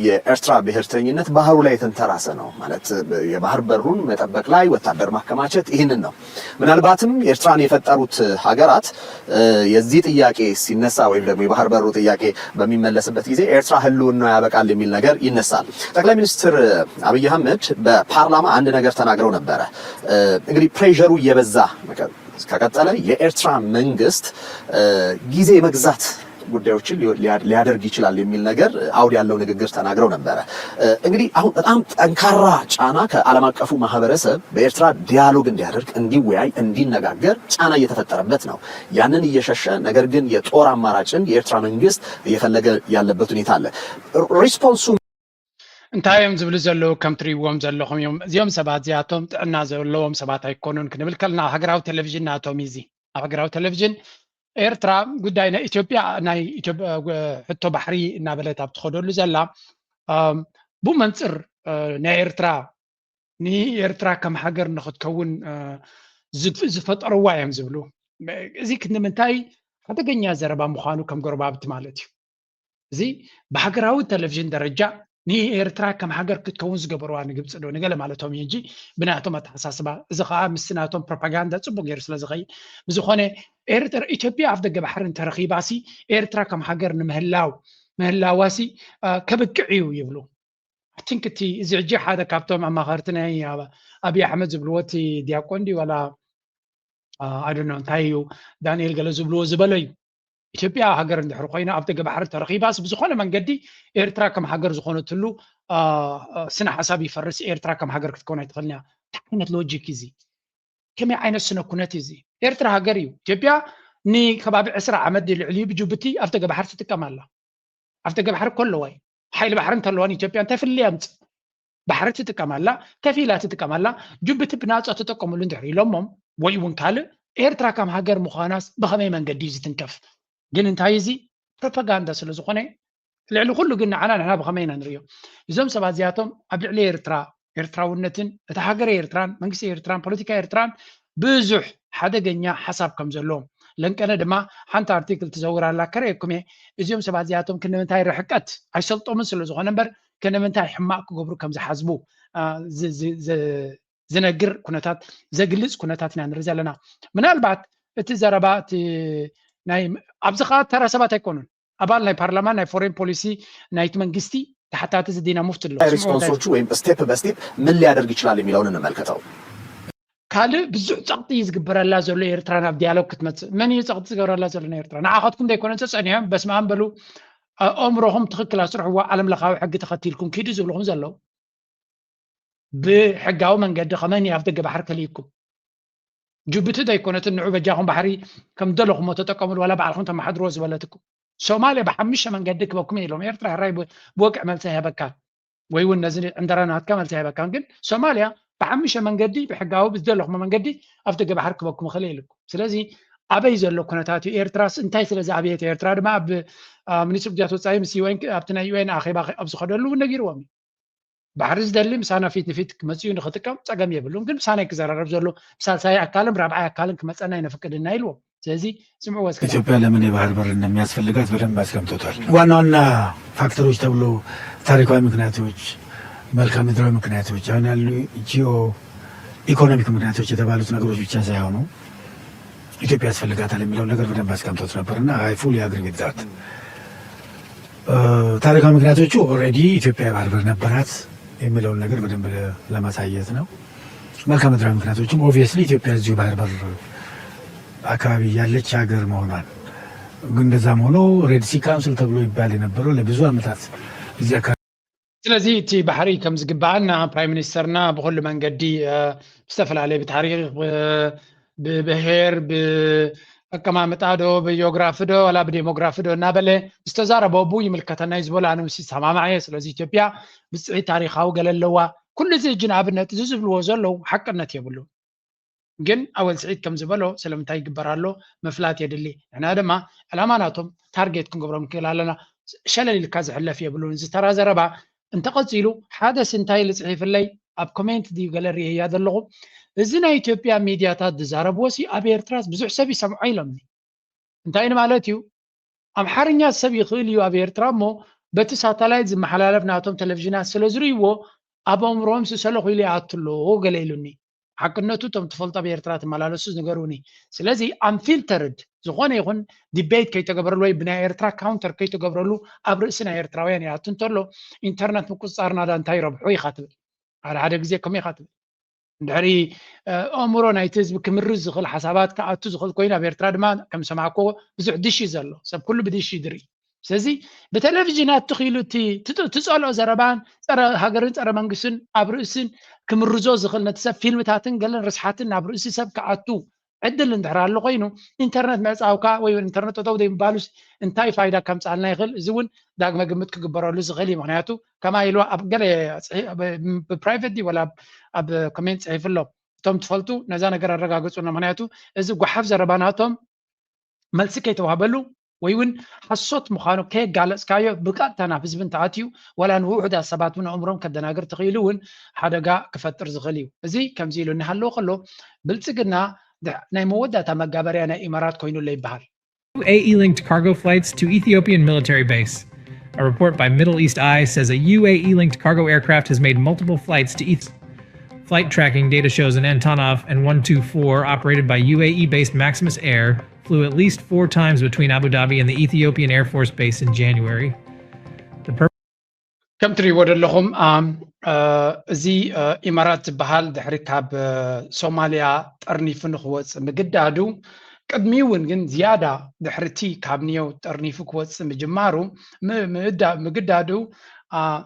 የኤርትራ ብሔርተኝነት ባህሩ ላይ የተንተራሰ ነው ማለት የባህር በሩን መጠበቅ ላይ ወታደር ማከማቸት ይህንን ነው። ምናልባትም ኤርትራን የፈጠሩት ሀገራት የዚህ ጥያቄ ሲነሳ ወይም ደግሞ የባህር በሩ ጥያቄ በሚመለስበት ጊዜ ኤርትራ ህልውና ያበቃል የሚል ነገር ይነሳል። ጠቅላይ ሚኒስትር አብይ አህመድ በፓርላማ አንድ ነገር ተናግረው ነበረ። እንግዲህ ፕሬሩ እየበዛ ከቀጠለ የኤርትራ መንግስት ጊዜ መግዛት ጉዳዮችን ሊያደርግ ይችላል የሚል ነገር አውድ ያለው ንግግር ተናግረው ነበረ። እንግዲህ አሁን በጣም ጠንካራ ጫና ከዓለም አቀፉ ማህበረሰብ በኤርትራ ዲያሎግ እንዲያደርግ፣ እንዲወያይ፣ እንዲነጋገር ጫና እየተፈጠረበት ነው። ያንን እየሸሸ ነገር ግን የጦር አማራጭን የኤርትራ መንግስት እየፈለገ ያለበት ሁኔታ አለ። ሪስፖንሱ እንታይ እዮም ዝብሉ ዘለዉ? ከም ትሪእዎም ዘለኹም እዮም። እዚኦም ሰባት እዚኣቶም ጥዕና ዘለዎም ሰባት ኣይኮኑን ክንብል ከለና፣ ሃገራዊ ቴሌቪዥን ናቶም እዩ እዚ። ኣብ ሃገራዊ ቴሌቪዥን ኤርትራ ጉዳይ ናይ ኢትዮጵያ ናይ ሕቶ ባሕሪ እናበለት ኣብ ትኸደሉ ዘላ፣ ብመንፅር ናይ ኤርትራ ንኤርትራ ከም ሃገር ንክትከውን ዝፈጠርዋ እዮም ዝብሉ። እዚ ክንምንታይ ሓደገኛ ዘረባ ምዃኑ ከም ጎረባብቲ ማለት እዩ። እዚ ብሃገራዊ ቴሌቪዥን ደረጃ ንኤርትራ ከም ሃገር ክትከውን ዝገበርዋ ንግብፂ ዶ ንገለ ማለቶም እዩ እንጂ፣ ብናቶም ኣተሓሳስባ፣ እዚ ከዓ ምስቲ ናቶም ፕሮፓጋንዳ ፅቡቅ ገይሩ ስለዝኸይድ፣ ብዝኾነ ኤርትራ ኢትዮጵያ ኣፍ ደገ ባሕሪ እንተረኺባሲ ኤርትራ ከም ሃገር ንምህላው ምህላዋሲ ከብቅዕ እዩ ይብሉ። I think እቲ እዚ ሕጂ ሓደ ካብቶም ኣማኸርቲ ናይ ኣብይ ኣሕመድ ዝብልዎ እቲ ዲያቆን ድዩ ዋላ ኣደኖ እንታይ እዩ ዳንኤል ገለ ዝብልዎ ዝበሎ እዩ። ኢትዮጵያ ሃገር እንድሕር ኮይና ኣብ ደገ ባሕሪ ተረኺባስ ብዝኾነ መንገዲ ኤርትራ ከም ሃገር ዝኾነትሉ ስነ ሓሳብ ይፈርስ። ኤርትራ ከም ሃገር ክትከውን ኣይትኽእልን እያ። እንታይ ዓይነት ሎጂክ እዚ? ከመይ ዓይነት ስነ ኩነት እዚ? ኤርትራ ሃገር እዩ። ኢትዮጵያ ንከባቢ ዕስራ ዓመት ልዕሊ ብጅቡቲ ኣብ ደገ ባሕሪ ትጥቀም ኣላ። ኣብ ደገ ባሕሪ እኮ ኣለዋ እዩ። ሓይሊ ባሕሪ እንተለዋን ኢትዮጵያ እንታይ ፍልልይ ኣምፅእ? ባሕሪ ትጥቀም ኣላ፣ ከፊላ ትጥቀም ኣላ። ጅቡቲ ብናፃ ተጠቀምሉ እንድሕር ኢሎሞም ወይ እውን ካልእ ኤርትራ ከም ሃገር ምዃናስ ብኸመይ መንገዲ እዩ ዝትንከፍ? ግን እንታይ እዚ ፕሮፓጋንዳ ስለ ዝኾነ ልዕሊ ኩሉ ግን ንዓና ንሕና ብኸመይ ኢና ንርእዮ? እዞም ሰባት እዚኣቶም ኣብ ልዕሊ ኤርትራ ኤርትራውነትን እቲ ሃገረ ኤርትራን መንግስቲ ኤርትራን ፖለቲካ ኤርትራን ብዙሕ ሓደገኛ ሓሳብ ከም ዘለዎም ለንቀነ ድማ ሓንቲ ኣርቲክል ትዘውር ኣላ ከርእየኩም እየ። እዚኦም ሰባት እዚኣቶም ክንምንታይ ርሕቀት ኣይሰልጦምን ስለ ዝኾነ እምበር ክንምንታይ ሕማቕ ክገብሩ ከም ዝሓስቡ ዝነግር ኩነታት ዘግልጽ ኩነታት ኢና ንርኢ ዘለና። ምናልባት እቲ ዘረባ እቲ ናይ ኣብዚ ከዓ ተራ ሰባት ኣይኮኑን ኣባል ናይ ፓርላማ ናይ ፎሬን ፖሊሲ ናይቲ መንግስቲ ተሓታቲ ዝዲና ሙፍቲ ኣሎ ሪስፖንሶቹ ወይም ስቴፕ በስቴፕ ምን ሊያደርግ ይችላል የሚለውን እንመልከተው። ካልእ ብዙሕ ፀቕጢ እዩ ዝግበረላ ዘሎ ኤርትራ ናብ ዲያሎግ ክትመፅእ። መን እዩ ፀቕጢ ዝገብረላ ዘሎ ንኤርትራ? ንዓኻትኩም ዘይኮነ ተፀኒሖም በስመ ኣብ በሉ ኣእምሮኹም ትኽክል ኣስርሕዎ። ዓለም ለኻዊ ሕጊ ተኸቲልኩም ኪዱ ዝብልኹም ዘለዉ ብሕጋዊ መንገዲ ከመይ ኣብ ደገ ባሕሪ ከልይኩም? ጅቡቲ ዘይኮነትን ንዑ በጃኹም ባሕሪ ከም ደለኹሞ ተጠቀምሉ ዋላ ባዕልኹም ተመሓድርዎ ዝበለትኩም። ሶማልያ ብሓሙሽተ መንገዲ ክበኩም ኢሎም ኤርትራ ሕራይ ብወግዒ መልሲ ኣይሃበካን ወይ እውን ነዚ ዕንደራ ናትካ መልሲ ኣይሃበካን። ግን ሶማልያ ብሓሙሽተ መንገዲ ብሕጋዊ ብዝደለኹሞ መንገዲ ኣብ ደገ ባሕሪ ክበኩም ይኽእል ኢልኩም። ስለዚ ኣበይ ዘሎ ኩነታት እዩ? ኤርትራስ እንታይ ስለ ዝኣበየት? ኤርትራ ድማ ኣብ ሚኒስትሪ ጉዳያት ወፃኢ ምስ ዩኤን ኣብቲ ናይ ዩኤን ኣኼባ ኣብ ዝኸደሉ እውን ነጊርዎም እዩ። ባሕሪ ዝደሊ ምሳና ፊት ንፊት መፂኡ ንክጥቀም ፀገም የብሉን፣ ግን ምሳና ክዘራረብ ዘሎ ብሳልሳይ ኣካልን ብራብዓይ ኣካልን ክመፀና ይነፍቅድና ኢልዎም። ስለዚ ስምዕዎ እስከ። ኢትዮጵያ ለምን የባህር በር እንደሚያስፈልጋት በደንብ አስቀምጦታል። ዋና ዋና ፋክተሮች ተብሎ ታሪካዊ ምክንያቶች፣ መልክዓ ምድራዊ ምክንያቶች፣ አሁን ያሉ ጂኦ ኢኮኖሚክ ምክንያቶች የተባሉት ነገሮች ብቻ ሳይሆኑ ኢትዮጵያ ያስፈልጋታል የሚለው ነገር በደንብ አስቀምጦት ነበር እና I fully agree with that። ታሪካዊ ምክንያቶቹ already ኢትዮጵያ የባህር በር ነበራት የሚለውን ነገር በደንብ ለማሳየት ነው። መልክዓ ምድራዊ ምክንያቶችም obviously ኢትዮጵያ እዚሁ ባህር በር አካባቢ ያለች ሀገር መሆኗን ግን እንደዛም ሆኖ ሬድ ሲ ካውንስል ተብሎ ይባል የነበረው ለብዙ ዓመታት እዚህ አካባቢ ስለዚ እቲ ባሕሪ ከም ዝግባኣና ፕራይም ሚኒስተርና ብኩሉ መንገዲ ብዝተፈላለየ ብታሪክ ብብሄር ብኣቀማምጣ ዶ ብጂኦግራፊ ዶ ዋላ ብዴሞግራፊ ዶ እናበለ ዝተዛረበ ቡ ይምልከተና እዩ ዝበሎ ኣነ ምስ ይሰማማዕ እየ። ስለዚ ኢትዮጵያ ብፅዒት ታሪካዊ ገለ ኣለዋ። ኩሉ እዚ እጂ ንኣብነት እዚ ዝብልዎ ዘለዉ ሓቅነት የብሉን። ግን ኣወል ስዒድ ከም ዝበሎ ስለምንታይ ይግበር ኣሎ ምፍላጥ የድሊ። ንሕና ድማ ዕላማ ናቶም ታርጌት ክንገብሮም ንክእል ኣለና። ሸለል ኢልካ ዝሕለፍ የብሉን። እዚ ተራ ዘረባ እንተቐፂሉ ሓደስ እንታይ ኢሉ ፅሒፍለይ ኣብ ኮሜንት ድዩ ገለ ርእየያ ዘለኹ። እዚ ናይ ኢትዮጵያ ሚድያታት ዝዛረብዎ ሲ ኣብ ኤርትራስ ብዙሕ ሰብ ይሰምዖ ኢሎምኒ። እንታይ ንማለት እዩ? ኣምሓርኛ ሰብ ይኽእል እዩ ኣብ ኤርትራ እሞ በቲ ሳተላይት ዝመሓላለፍ ናቶም ቴሌቪዥናት ስለ ዝርእይዎ ኣብ ኣእምሮኦም ስሰለኹ ኢሉ ይኣቱ ኣሎ ገለ ኢሉኒ። ሓቅነቱ እቶም ትፈልጦ ኣብ ኤርትራ ትመላለሱ ንገሩኒ። ስለዚ ኣንፊልተርድ ዝኾነ ይኹን ዲቤት ከይተገብረሉ ወይ ብናይ ኤርትራ ካውንተር ከይተገብረሉ ኣብ ርእሲ ናይ ኤርትራውያን ይኣቱ እንተሎ ኢንተርነት ምቁፅፃር ናዳ እንታይ ይረብሖ ኢኻ ትብል። ሓደ ሓደ ግዜ ከምኡ ኢኻ ትብል። እንድሕሪ ኣእምሮ ናይቲ ህዝቢ ክምርዝ ዝኽእል ሓሳባት ክኣቱ ዝኽእል ኮይኑ ኣብ ኤርትራ ድማ ከም ዝሰማዕክዎ ብዙሕ ድሽ እዩ ዘሎ። ሰብ ኩሉ ብድሽ እዩ ዝርኢ። ስለዚ ብቴሌቪዥን ኣትኺሉ እቲ ትጸልኦ ዘረባን ጸረ ሃገርን ጸረ መንግስትን ኣብ ርእስን ክምርዞ ዝኽእል ነቲ ሰብ ፊልምታትን ገለን ርስሓትን ናብ ርእሲ ሰብ ክኣቱ ዕድል እንድሕር ኣሎ ኮይኑ ኢንተርነት ምዕጻውካ ወይ ኢንተርነት ጠጠው ዘይምባሉስ እንታይ ፋይዳ ከምጽኣልና ይኽእል? እዚ እውን ዳግመ ግምት ክግበረሉ ዝኽእል እዩ። ምክንያቱ ከማ ኢሉ ኣብ ገለ ብፕራይቨት ድዩ ወላ ኣብ ኮሜንት ጽሒፉ ኣሎ። እቶም ትፈልጡ ነዛ ነገር ኣረጋግጹና። ምክንያቱ እዚ ጓሓፍ ዘረባ ናቶም መልሲ ከይተዋህበሉ ወይ እውን ሓሶት ምዃኑ ከየጋለጽካዮ ብቀጥታ ናብ ህዝቢ እንተኣትዩ ዋላ ንውሑዳት ሰባት እውን ኣእምሮም ከደናግር ተኽኢሉ እውን ሓደጋ ክፈጥር ዝኽእል እዩ። እዚ ከምዚ ኢሉ እናሃለወ ከሎ ብልጽግና ናይ መወዳእታ መጋበርያ ናይ ኢማራት ኮይኑሎ ይበሃል። U A E linked cargo flights to Ethiopian military base. A report by Middle East Eye says a U A E linked cargo aircraft has made multiple flights to Ethiopia. Flight tracking data shows an Antonov and one two four operated by U A E based Maximus Air flew at least four times between Abu Dhabi and the Ethiopian Air Force Base in January. The purpose ከም ትሪእዎ ዘለኹም እዚ ኢማራት ዝበሃል ድሕሪ ካብ ሶማልያ ጠርኒፉ ንክወፅእ ምግዳዱ ቅድሚ እውን ግን ዝያዳ ድሕርቲ ካብ ኒዮው ጠርኒፉ ክወፅእ ምጅማሩ ምግዳዱ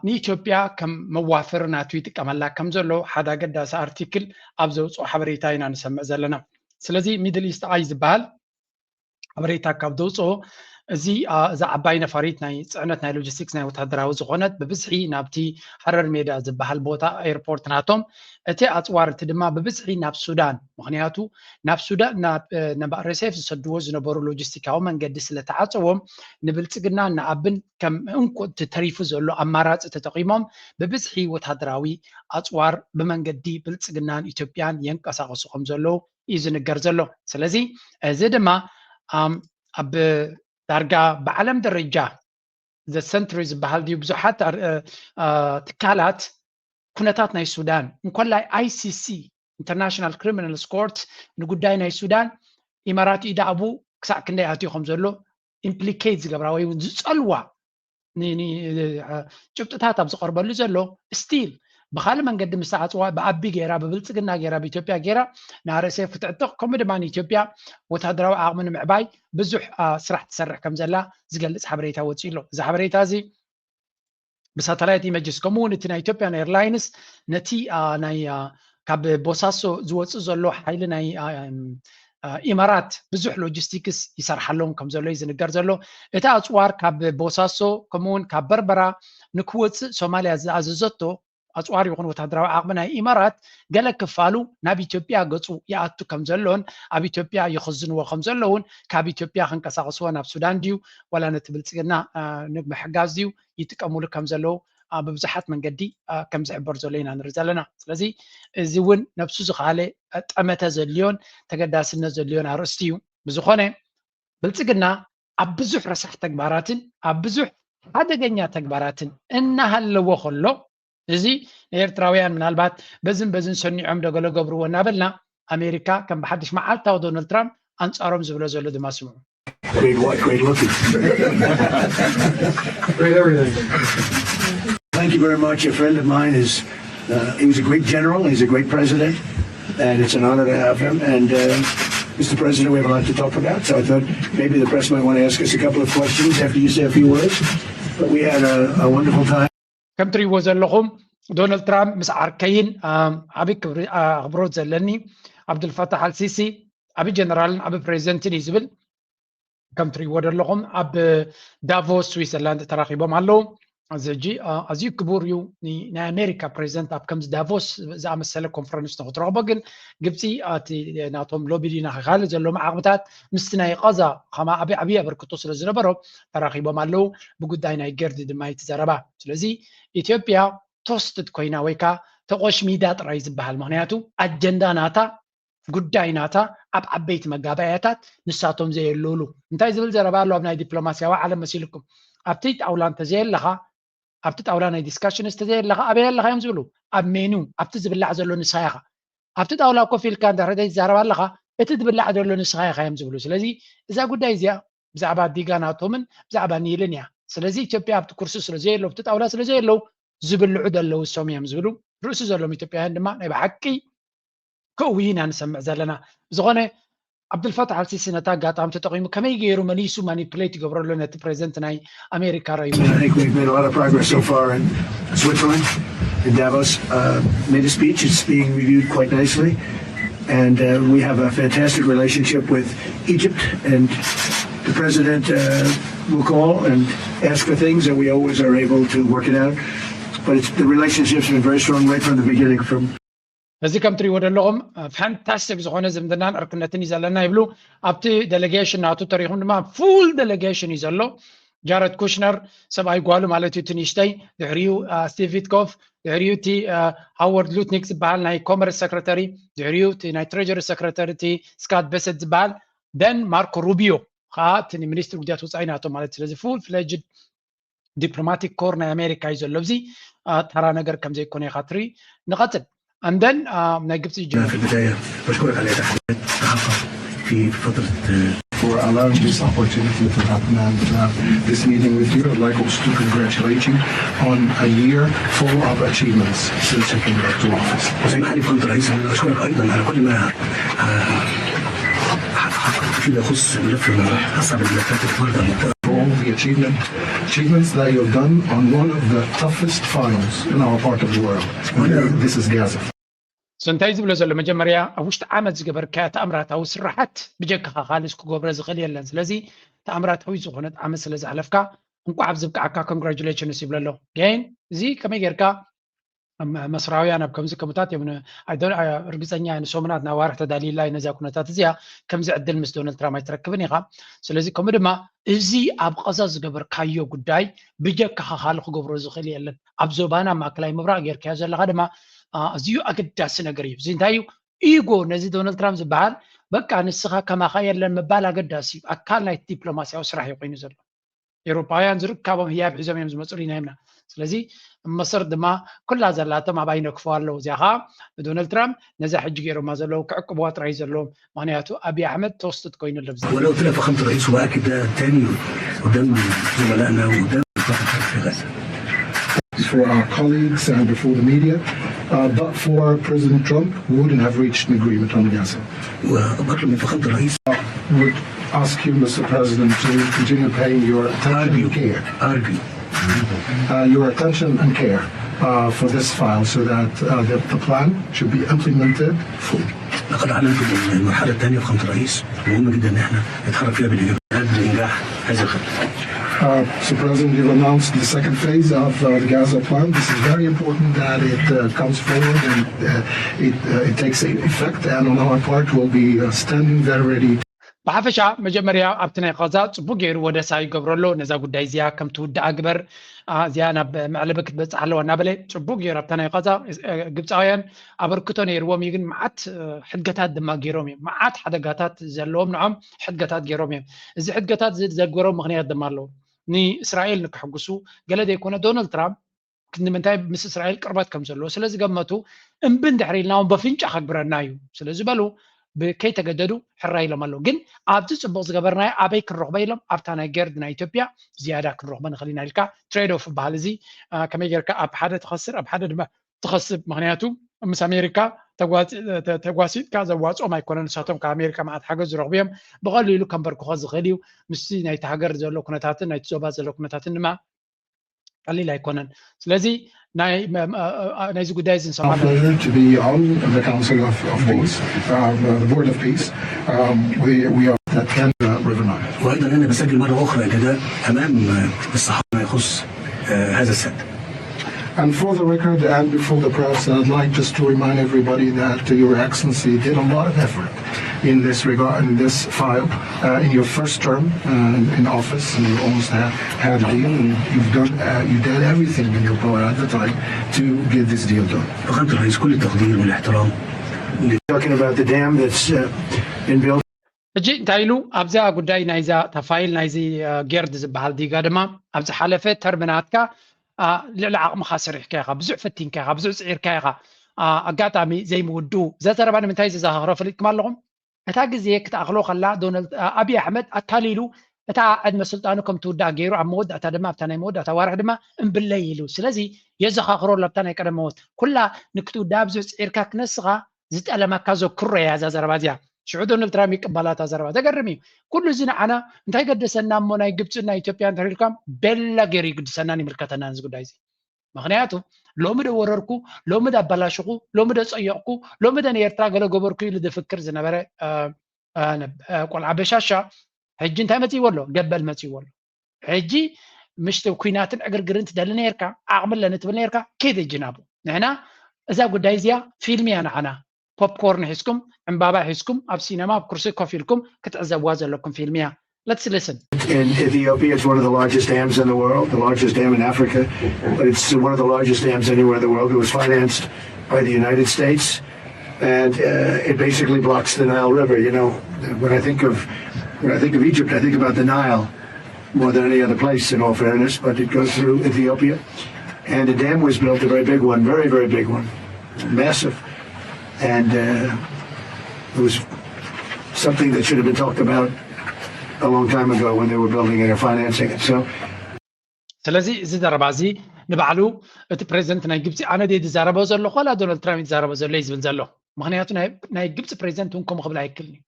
ንኢትዮጵያ ከም መዋፈሪ ናቱ ይጥቀመላ ከም ዘሎ ሓደ ኣገዳሲ ኣርቲክል ኣብ ዘውፅኦ ሓበሬታ ኢና ንሰምዕ ዘለና። ስለዚ ሚድል ኢስት ኣይ ዝበሃል ሓበሬታ ካብ ዘውፅኦ እዚ እዛ ዓባይ ነፋሪት ናይ ፅዕነት ናይ ሎጂስቲክስ ናይ ወታደራዊ ዝኾነት ብብዝሒ ናብቲ ሃረር ሜዳ ዝበሃል ቦታ ኤርፖርት ናቶም እቲ ኣፅዋር እቲ ድማ ብብዝሒ ናብ ሱዳን ምክንያቱ ናብ ሱዳን ናብ ርኤስኤፍ ዝሰድዎ ዝነበሩ ሎጂስቲካዊ መንገዲ ስለተዓፀዎም ንብልፅግና ንኣብን ከም እንኮ ተሪፉ ዘሎ ኣማራፂ ተጠቂሞም ብብዝሒ ወታደራዊ ኣፅዋር ብመንገዲ ብልፅግናን ኢትዮጵያን የንቀሳቀሱ ከም ዘለዉ እዩ ዝንገር ዘሎ። ስለዚ እዚ ድማ ኣብ ዳርጋ ብዓለም ደረጃ ዘሰንትሪ ዝበሃል ድዩ ብዙሓት ትካላት ኩነታት ናይ ሱዳን እንኮላይ ኣይሲሲ ኢንተርናሽናል ክሪሚናልስ ኮርት ንጉዳይ ናይ ሱዳን ኢማራት ኢዳዕቡ ክሳዕ ክንደይ ኣትዩ ከም ዘሎ ኢምፕሊኬት ዝገብራ ወይ እውን ዝፀልዋ ጭብጥታት ኣብ ዝቐርበሉ ዘሎ ስቲል ብካልእ መንገዲ ምስ ተዓፅዋ ብኣቢ ገይራ ብብልፅግና ገይራ ብኢትዮጵያ ገይራ ንኣርኤስኤፍ ክትዕጥቕ ከምኡ ድማ ንኢትዮጵያ ወታደራዊ ዓቕሚ ንምዕባይ ብዙሕ ስራሕ ትሰርሕ ከም ዘላ ዝገልፅ ሓበሬታ ወፂኡ ኣሎ። እዚ ሓበሬታ እዚ ብሳተላይት ኢመጅስ ከምኡ እውን እቲ ናይ ኢትዮጵያን ኤርላይንስ ነቲ ናይ ካብ ቦሳሶ ዝወፅእ ዘሎ ሓይሊ ናይ ኢማራት ብዙሕ ሎጂስቲክስ ይሰርሓሎም ከም ዘሎ እዩ ዝንገር ዘሎ። እቲ ኣፅዋር ካብ ቦሳሶ ከምኡ እውን ካብ በርበራ ንክወፅእ ሶማልያ ዝኣዘዘቶ ኣፅዋር ይኹን ወታደራዊ ዓቕሚ ናይ ኢማራት ገለ ክፋሉ ናብ ኢትዮጵያ ገፁ ይኣቱ ከም ዘሎን ኣብ ኢትዮጵያ ይኽዝንዎ ከም ዘለውን ካብ ኢትዮጵያ ከንቀሳቀስዎ ናብ ሱዳን ድዩ ዋላ ነቲ ብልፅግና ንምሕጋዝ ድዩ ይጥቀምሉ ከም ዘለዉ ብብዙሓት መንገዲ ከም ዝሕበር ዘሎ ኢና ንርኢ ዘለና። ስለዚ እዚ እውን ነብሱ ዝኸኣለ ጠመተ ዘድልዮን ተገዳስነት ዘድልዮን ኣርእስቲ እዩ። ብዝኾነ ብልፅግና ኣብ ብዙሕ ረሳሕ ተግባራትን ኣብ ብዙሕ ሓደገኛ ተግባራትን እናሃለዎ ከሎ እዚ ንኤርትራውያን ምናልባት በዝን በዝን ሰኒዖም ዶ ገለ ገብርዎ እናበልና ኣሜሪካ ከም ብሓድሽ መዓልታዊ ዶናልድ ትራምፕ ኣንፃሮም ዝብሎ ዘሎ ድማ ስምዑ። Great watch, great looking. Great everything. Thank you very much. A friend of mine is, uh, he was a great general, he's a great president, and it's an honor to have him. And uh, Mister President, we have a lot to talk about, so I thought maybe the press might want to ask us a couple of questions after you say a few words. But we had a, a wonderful time. ከም ትሪእዎ ዘለኹም ዶናልድ ትራምፕ ምስ ዓርከይን ዓብይ ክብሪ ኣኽብሮት ዘለኒ ኣብዱልፈታሕ ኣልሲሲ ዓብይ ጀነራልን ዓብይ ፕሬዚደንትን እዩ ዝብል። ከም ትሪእዎ ዘለኹም ኣብ ዳቮስ ስዊዘርላንድ ተራኺቦም ኣለዉ። እዚ ሕጂ ኣዝዩ ክቡር እዩ ናይ ኣሜሪካ ፕሬዚደንት ኣብ ከምዚ ዳቮስ ዝኣመሰለ ኮንፈረንስ ንክትረኽቦ። ግን ግብፂ እቲ ናቶም ሎቢ ድና ካልእ ዘለዎም ዓቕምታት ምስቲ ናይ ቐዛ ከማ ዓብዪ ዓብዪ ኣበርክቶ ስለ ዝነበሮ ተራኺቦም ኣለዉ። ብጉዳይ ናይ ገርዲ ድማ እዩ እቲ ዘረባ። ስለዚ ኢትዮጵያ ቶስትድ ኮይና ወይ ከዓ ተቆሽሚዳ ጥራይ ዝበሃል ምክንያቱ ኣጀንዳ ናታ ጉዳይ ናታ ኣብ ዓበይቲ መጋባእያታት ንሳቶም ዘየለሉ እንታይ ዝብል ዘረባ ኣሎ ኣብ ናይ ዲፕሎማስያዊ ዓለም መሲልኩም ኣብቲ ጣውላ እንተዘየለኻ፣ ኣብቲ ጣውላ ናይ ዲስካሽን እንተዘየለኻ ኣበይ ኣለኻ እዮም ዝብሉ። ኣብ ሜኑ ኣብቲ ዝብላዕ ዘሎ ንስኻ ኢኻ። ኣብቲ ጣውላ ኮፍ ኢልካ እንድሕር ዘይትዛረብ ኣለኻ፣ እቲ ዝብላዕ ዘሎ ንስኻ ኢኻ እዮም ዝብሉ። ስለዚ እዛ ጉዳይ እዚኣ ብዛዕባ ዲጋ ናቶምን ብዛዕባ ኒልን እያ። ስለዚ ኢትዮጵያ ኣብቲ ኩርሲ ስለ ዘየለው ኣብቲ ጣውላ ስለ ዘየለው ዝብልዑ ዘለዉ እሶም እዮም ዝብሉ ርእሲ ዘለዎም ኢትዮጵያውያን ድማ ናይ ብሓቂ ከእዊ ኢና ንሰምዕ ዘለና። ብዝኾነ ዓብዱልፈታሕ ኣልሲሲ ነታ ኣጋጣሚ ተጠቒሙ ከመይ ገይሩ መሊሱ ማኒፕሌት ይገብረሉ ነቲ ፕሬዚደንት ናይ ኣሜሪካ ረዩ። I think we've made a lot of progress so far in Switzerland, in Davos. Uh, made a speech. It's being reviewed quite nicely. And uh, we have a fantastic relationship with Egypt. And the president uh, will call and ask for things, and we always are able to work it out. But it's, the relationship's been very strong right from the beginning. From እዚ ከም ትሪእዎ ዘለኹም ፋንታስቲክ ዝኾነ ዝምድናን ዕርክነትን እዩ ዘለና ይብሉ። ኣብቲ ዴሌጌሽን ናቱ ተሪኹም ድማ ፉል ዴሌጌሽን እዩ ዘሎ። ጃረድ ኩሽነር ሰብኣይ ጓሉ ማለት እዩ፣ እቲ ንእሽተይ፣ ድሕሪኡ ስቲቭ ዊትኮፍ፣ ድሕሪኡ እቲ ሃዋርድ ሉትኒክ ዝበሃል ናይ ኮመርስ ሰክረተሪ፣ ድሕሪኡ እቲ ናይ ትሬጀሪ ሰክረተሪ እቲ ስካት ቤሰት ዝበሃል፣ ደን ማርኮ ሩቢዮ ከዓ እቲ ሚኒስትሪ ጉዳያት ወፃኢ ናቶ ማለት እዩ። ስለዚ ፉል ፍሌጅድ ዲፕሎማቲክ ኮር ናይ ኣሜሪካ እዩ ዘሎ። እዚ ተራ ነገር ከም ዘይኮነ ኢኻ ትርኢ። ንቐፅል። ኣንደን ናይ ግብፂ ይጅምር። في البداية بشكرك على إتاحة التعرف في فترة for allowing this opportunity to happen and uh, this meeting with you. I'd like also to congratulate you on a year full of achievements since you came back to office. واسمح لي فخامة الرئيس أن أشكرك أيضا على كل ما حققته فيما يخص ملف أصعب الملفات اللي مرت For all the achievement, achievements that you've done on one of the toughest files in our part of the world. This is Gaza. So እንታይ ዝብሎ ዘሎ መጀመርያ ኣብ ውሽጢ ዓመት ዝገበርካዮ ተኣምራታዊ ስራሓት ብጀካኻ ካልስ ክገብሮ ዝኽእል የለን። ስለዚ ተኣምራታዊ ዝኾነ ዓመት ስለ ዝሓለፍካ እንኳዕ ኣብ ዝብቃዓካ ኮንግራጁሌሽንስ ይብሎ ኣሎ። ግን እዚ ከመይ ጌርካ መስራውያን ኣብ ከምዚ ከምታት እዮም። ርግፀኛ ንሶምናት ናብ ዋርሕ ተዳልዩላ ነዚያ ኩነታት እዚኣ ከምዚ ዕድል ምስ ዶናልድ ትራምፕ ኣይትረክብን ኢኻ። ስለዚ ከምኡ ድማ እዚ ኣብ ቐዛ ዝገበርካዮ ጉዳይ ብጀካኻ ካልእ ክገብሮ ዝኽእል የለን። ኣብ ዞባና ማእከላይ ምብራቕ ጌርካዮ ዘለኻ ድማ ኣዝዩ ኣገዳሲ ነገር እዩ። እዚ እንታይ እዩ? ኢጎ ነዚ ዶናልድ ትራምፕ ዝበሃል በቃ ንስኻ ከማኻ የለን ምባል ኣገዳሲ እዩ። ኣካል ናይ ዲፕሎማስያዊ ስራሕ እዩ ኮይኑ ዘሎ። ኤውሮፓውያን ዝርካቦም ህያብ ሒዞም እዮም ዝመፁ ሪና ይምና። ስለዚ መሰር ድማ ኩላ ዘላቶም ኣባይ ነክፎ ኣለዉ። እዚኣ ከዓ ንዶናልድ ትራምፕ ነዛ ሕጂ ገይሮማ ዘለዉ ክዕቅብዋ ጥራይ ዘለዎም። ምክንያቱ ኣብይ ኣሕመድ ተወስጥት ኮይኑ ኣለብዚ ولو طلع فخامة الرئيس وأكد ده تاني قدام زملائنا وقدام for our colleagues and before the media, uh, but for President Trump, we wouldn't have reached an agreement on Gaza. وبطلب من فخامة الرئيس would ask you, Mister President, to continue paying your attention and care, أرجو uh, your attention and care uh, for this file so that uh, the, the plan should be implemented fully. لقد أعلنت بالمرحلة الثانية فخامة الرئيس، مهم جدا إن احنا نتحرك فيها بالإيجابيات لإنجاح هذا الخطة. Uh, Mister President, you've announced the second phase of uh, the Gaza plan. This is very important that it uh, comes forward and uh, it, uh, it takes effect. And on our part, we'll be uh, standing very ready. ብሓፈሻ መጀመርያ ኣብቲ ናይ ቐዛ ፅቡቅ ገይሩ ወደሳ ይገብረሎ ነዛ ጉዳይ እዚኣ ከም ትውድኣ ግበር። እዚኣ ናብ መዕለቢ ክትበፅሕ ኣለዋ እናበለ ፅቡቅ ገይሩ ኣብታ ናይ ቐዛ ግብፃውያን ኣበርክቶ ነይርዎም እዩ። ግን መዓት ሕድገታት ድማ ገይሮም እዮም። መዓት ሓደጋታት ዘለዎም ንዖም ሕድገታት ገይሮም እዮም። እዚ ሕድገታት ዘግበሮም ምክንያት ድማ ኣለዎ። ንእስራኤል ንክሕጉሱ ገለ ዘይኮነ ዶናልድ ትራምፕ ንምንታይ ምስ እስራኤል ቅርበት ከም ዘለዎ ስለ ዝገመቱ እምቢ እንድሕር ኢልና እውን በፍንጫ ከግብረና እዩ ስለ ዝበሉ ከይተገደዱ ሕራይ ኢሎም ኣለዉ። ግን ኣብዚ ፅቡቅ ዝገበርናዮ ኣበይ ክንረኽቦ ኢሎም ኣብታ ናይ ገርድ ናይ ኢትዮጵያ ዝያዳ ክንረኽቦ ንኽእል ኢና ኢልካ ትሬድ ኦፍ በሃል። እዚ ከመይ ጌርካ ኣብ ሓደ ትኸስር ኣብ ሓደ ድማ ትኸስብ። ምክንያቱ ምስ ኣሜሪካ ተጓሲጥካ ዘዋፅኦም ኣይኮነን። ንሳቶም ካብ ኣሜሪካ መዓት ሓገዝ ዝረኽቡ እዮም። ብቐሊሉ ከንበርክኾ ዝኽእል እዩ። ምስቲ ናይቲ ሃገር ዘሎ ኩነታትን ናይቲ ዞባ ዘሎ ኩነታትን ድማ ቀሊል ኣይኮነን። ስለዚ ናይዚ ጉዳይ እዚ ንሰማዕ pleasure to be on the Council of, of Peace, uh, the Board of Peace. Um, we, we are at Canada River Nile. وأيضا أنا بسجل مرة أخرى نداء أمام الصحافة ما يخص هذا السد. And for the record and before the press, I'd like just to remind everybody that Your Excellency did a lot of effort in this regard, in this file, uh, in your first term uh, in office. You almost had, had a deal, and you've done, uh, you did everything in your power at the time to get this deal done. فخامة الرئيس، كل التقدير والاحترام. Talking about the dam that's uh, been built. ሕጂ እንታይ ኢሉ ኣብዛ ጉዳይ ናይዛ እታ ፋይል ናይዚ ጌርድ ዝበሃል ዲጋ ድማ ኣብ ዝሓለፈ ተርም ናትካ ልዕሊ ዓቕምኻ ሰሪሕካ ኢኻ፣ ብዙሕ ፈቲንካ ኢኻ፣ ብዙሕ ፅዒርካ ኢኻ። ኣጋጣሚ ዘይምውድኡ እዛ ዘረባ ንምንታይ ዘዘኻኽሮ ፈሊጥኩም ኣለኹም? እታ ግዜ ክትኣኽሎ ከላ ዶናልድ ኣብይ ኣሕመድ ኣታሊሉ እታ ዕድመ ስልጣኑ ከም ትውዳእ ገይሩ ኣብ መወዳእታ ድማ ኣብታ ናይ መወዳእታ ዋርሒ ድማ እምብለይ ኢሉ። ስለዚ የዘኻኽሮ ለብታ ናይ ቀደም መወት ኩላ ንክትውዳእ ብዙሕ ፅዒርካ ክነስኻ ዝጠለመካ ዘክሮ እያ እዛ ዘረባ እዚኣ። ሽዑ ዶናልድ ትራምፕ ይቅበላ እታ ዘረባ። ዘገርም እዩ። ኩሉ እዚ ንዓና እንታይ ገደሰና እሞ ናይ ግብፅን ናይ ኢትዮጵያን ተሪልካም ቤላ ገይሩ ይግድሰናን ይምልከተናን እዚ ጉዳይ እዚ። ምክንያቱ ሎሚ ዶ ወረርኩ፣ ሎሚ ዶ ኣባላሽኹ፣ ሎሚ ዶ ፀየቕኩ፣ ሎሚ ዶ ንኤርትራ ገለ ገበርኩ ኢሉ ዝፍክር ዝነበረ ቆልዓ በሻሻ ሕጂ እንታይ መፅእዎ ኣሎ? ገበል መፅእዎ ኣሎ። ሕጂ ምሽቲ ኩናትን ዕግርግርን ትደሊ ነርካ፣ ዓቕሚ ኣለኒ ትብል ነርካ፣ ኬድ እጅ ናቡ። ንሕና እዛ ጉዳይ እዚኣ ፊልም እያ ንዓና። ፖፕኮርን ሒዝኩም፣ ዕምባባ ሒዝኩም፣ ኣብ ሲነማ ኣብ ኩርሲ ኮፍ ኢልኩም ክትዕዘብዋ ዘለኩም ፊልም እያ። Let's listen. In Ethiopia, it's one of the largest dams in the world, the largest dam in Africa, but it's one of the largest dams anywhere in the world. It was financed by the United States, and uh, it basically blocks the Nile River. You know, when I think of when I think of Egypt, I think about the Nile more than any other place, in all fairness. But it goes through Ethiopia, and a dam was built, a very big one, very very big one, massive, and uh, it was something that should have been talked about a long time ago when they were building it or financing it. So ስለዚ እዚ ዘረባ እዚ ንባዕሉ እቲ ፕሬዚደንት ናይ ግብፂ ኣነ ድየ ዝዛረቦ ዘለኹ ዋላ ዶናልድ ትራምፕ እዩ ዝዛረቦ ዘሎ እዩ ዝብል ዘሎ። ምክንያቱ ናይ ግብፂ ፕሬዚደንት እውን ከምኡ ክብል ኣይክልን እዩ።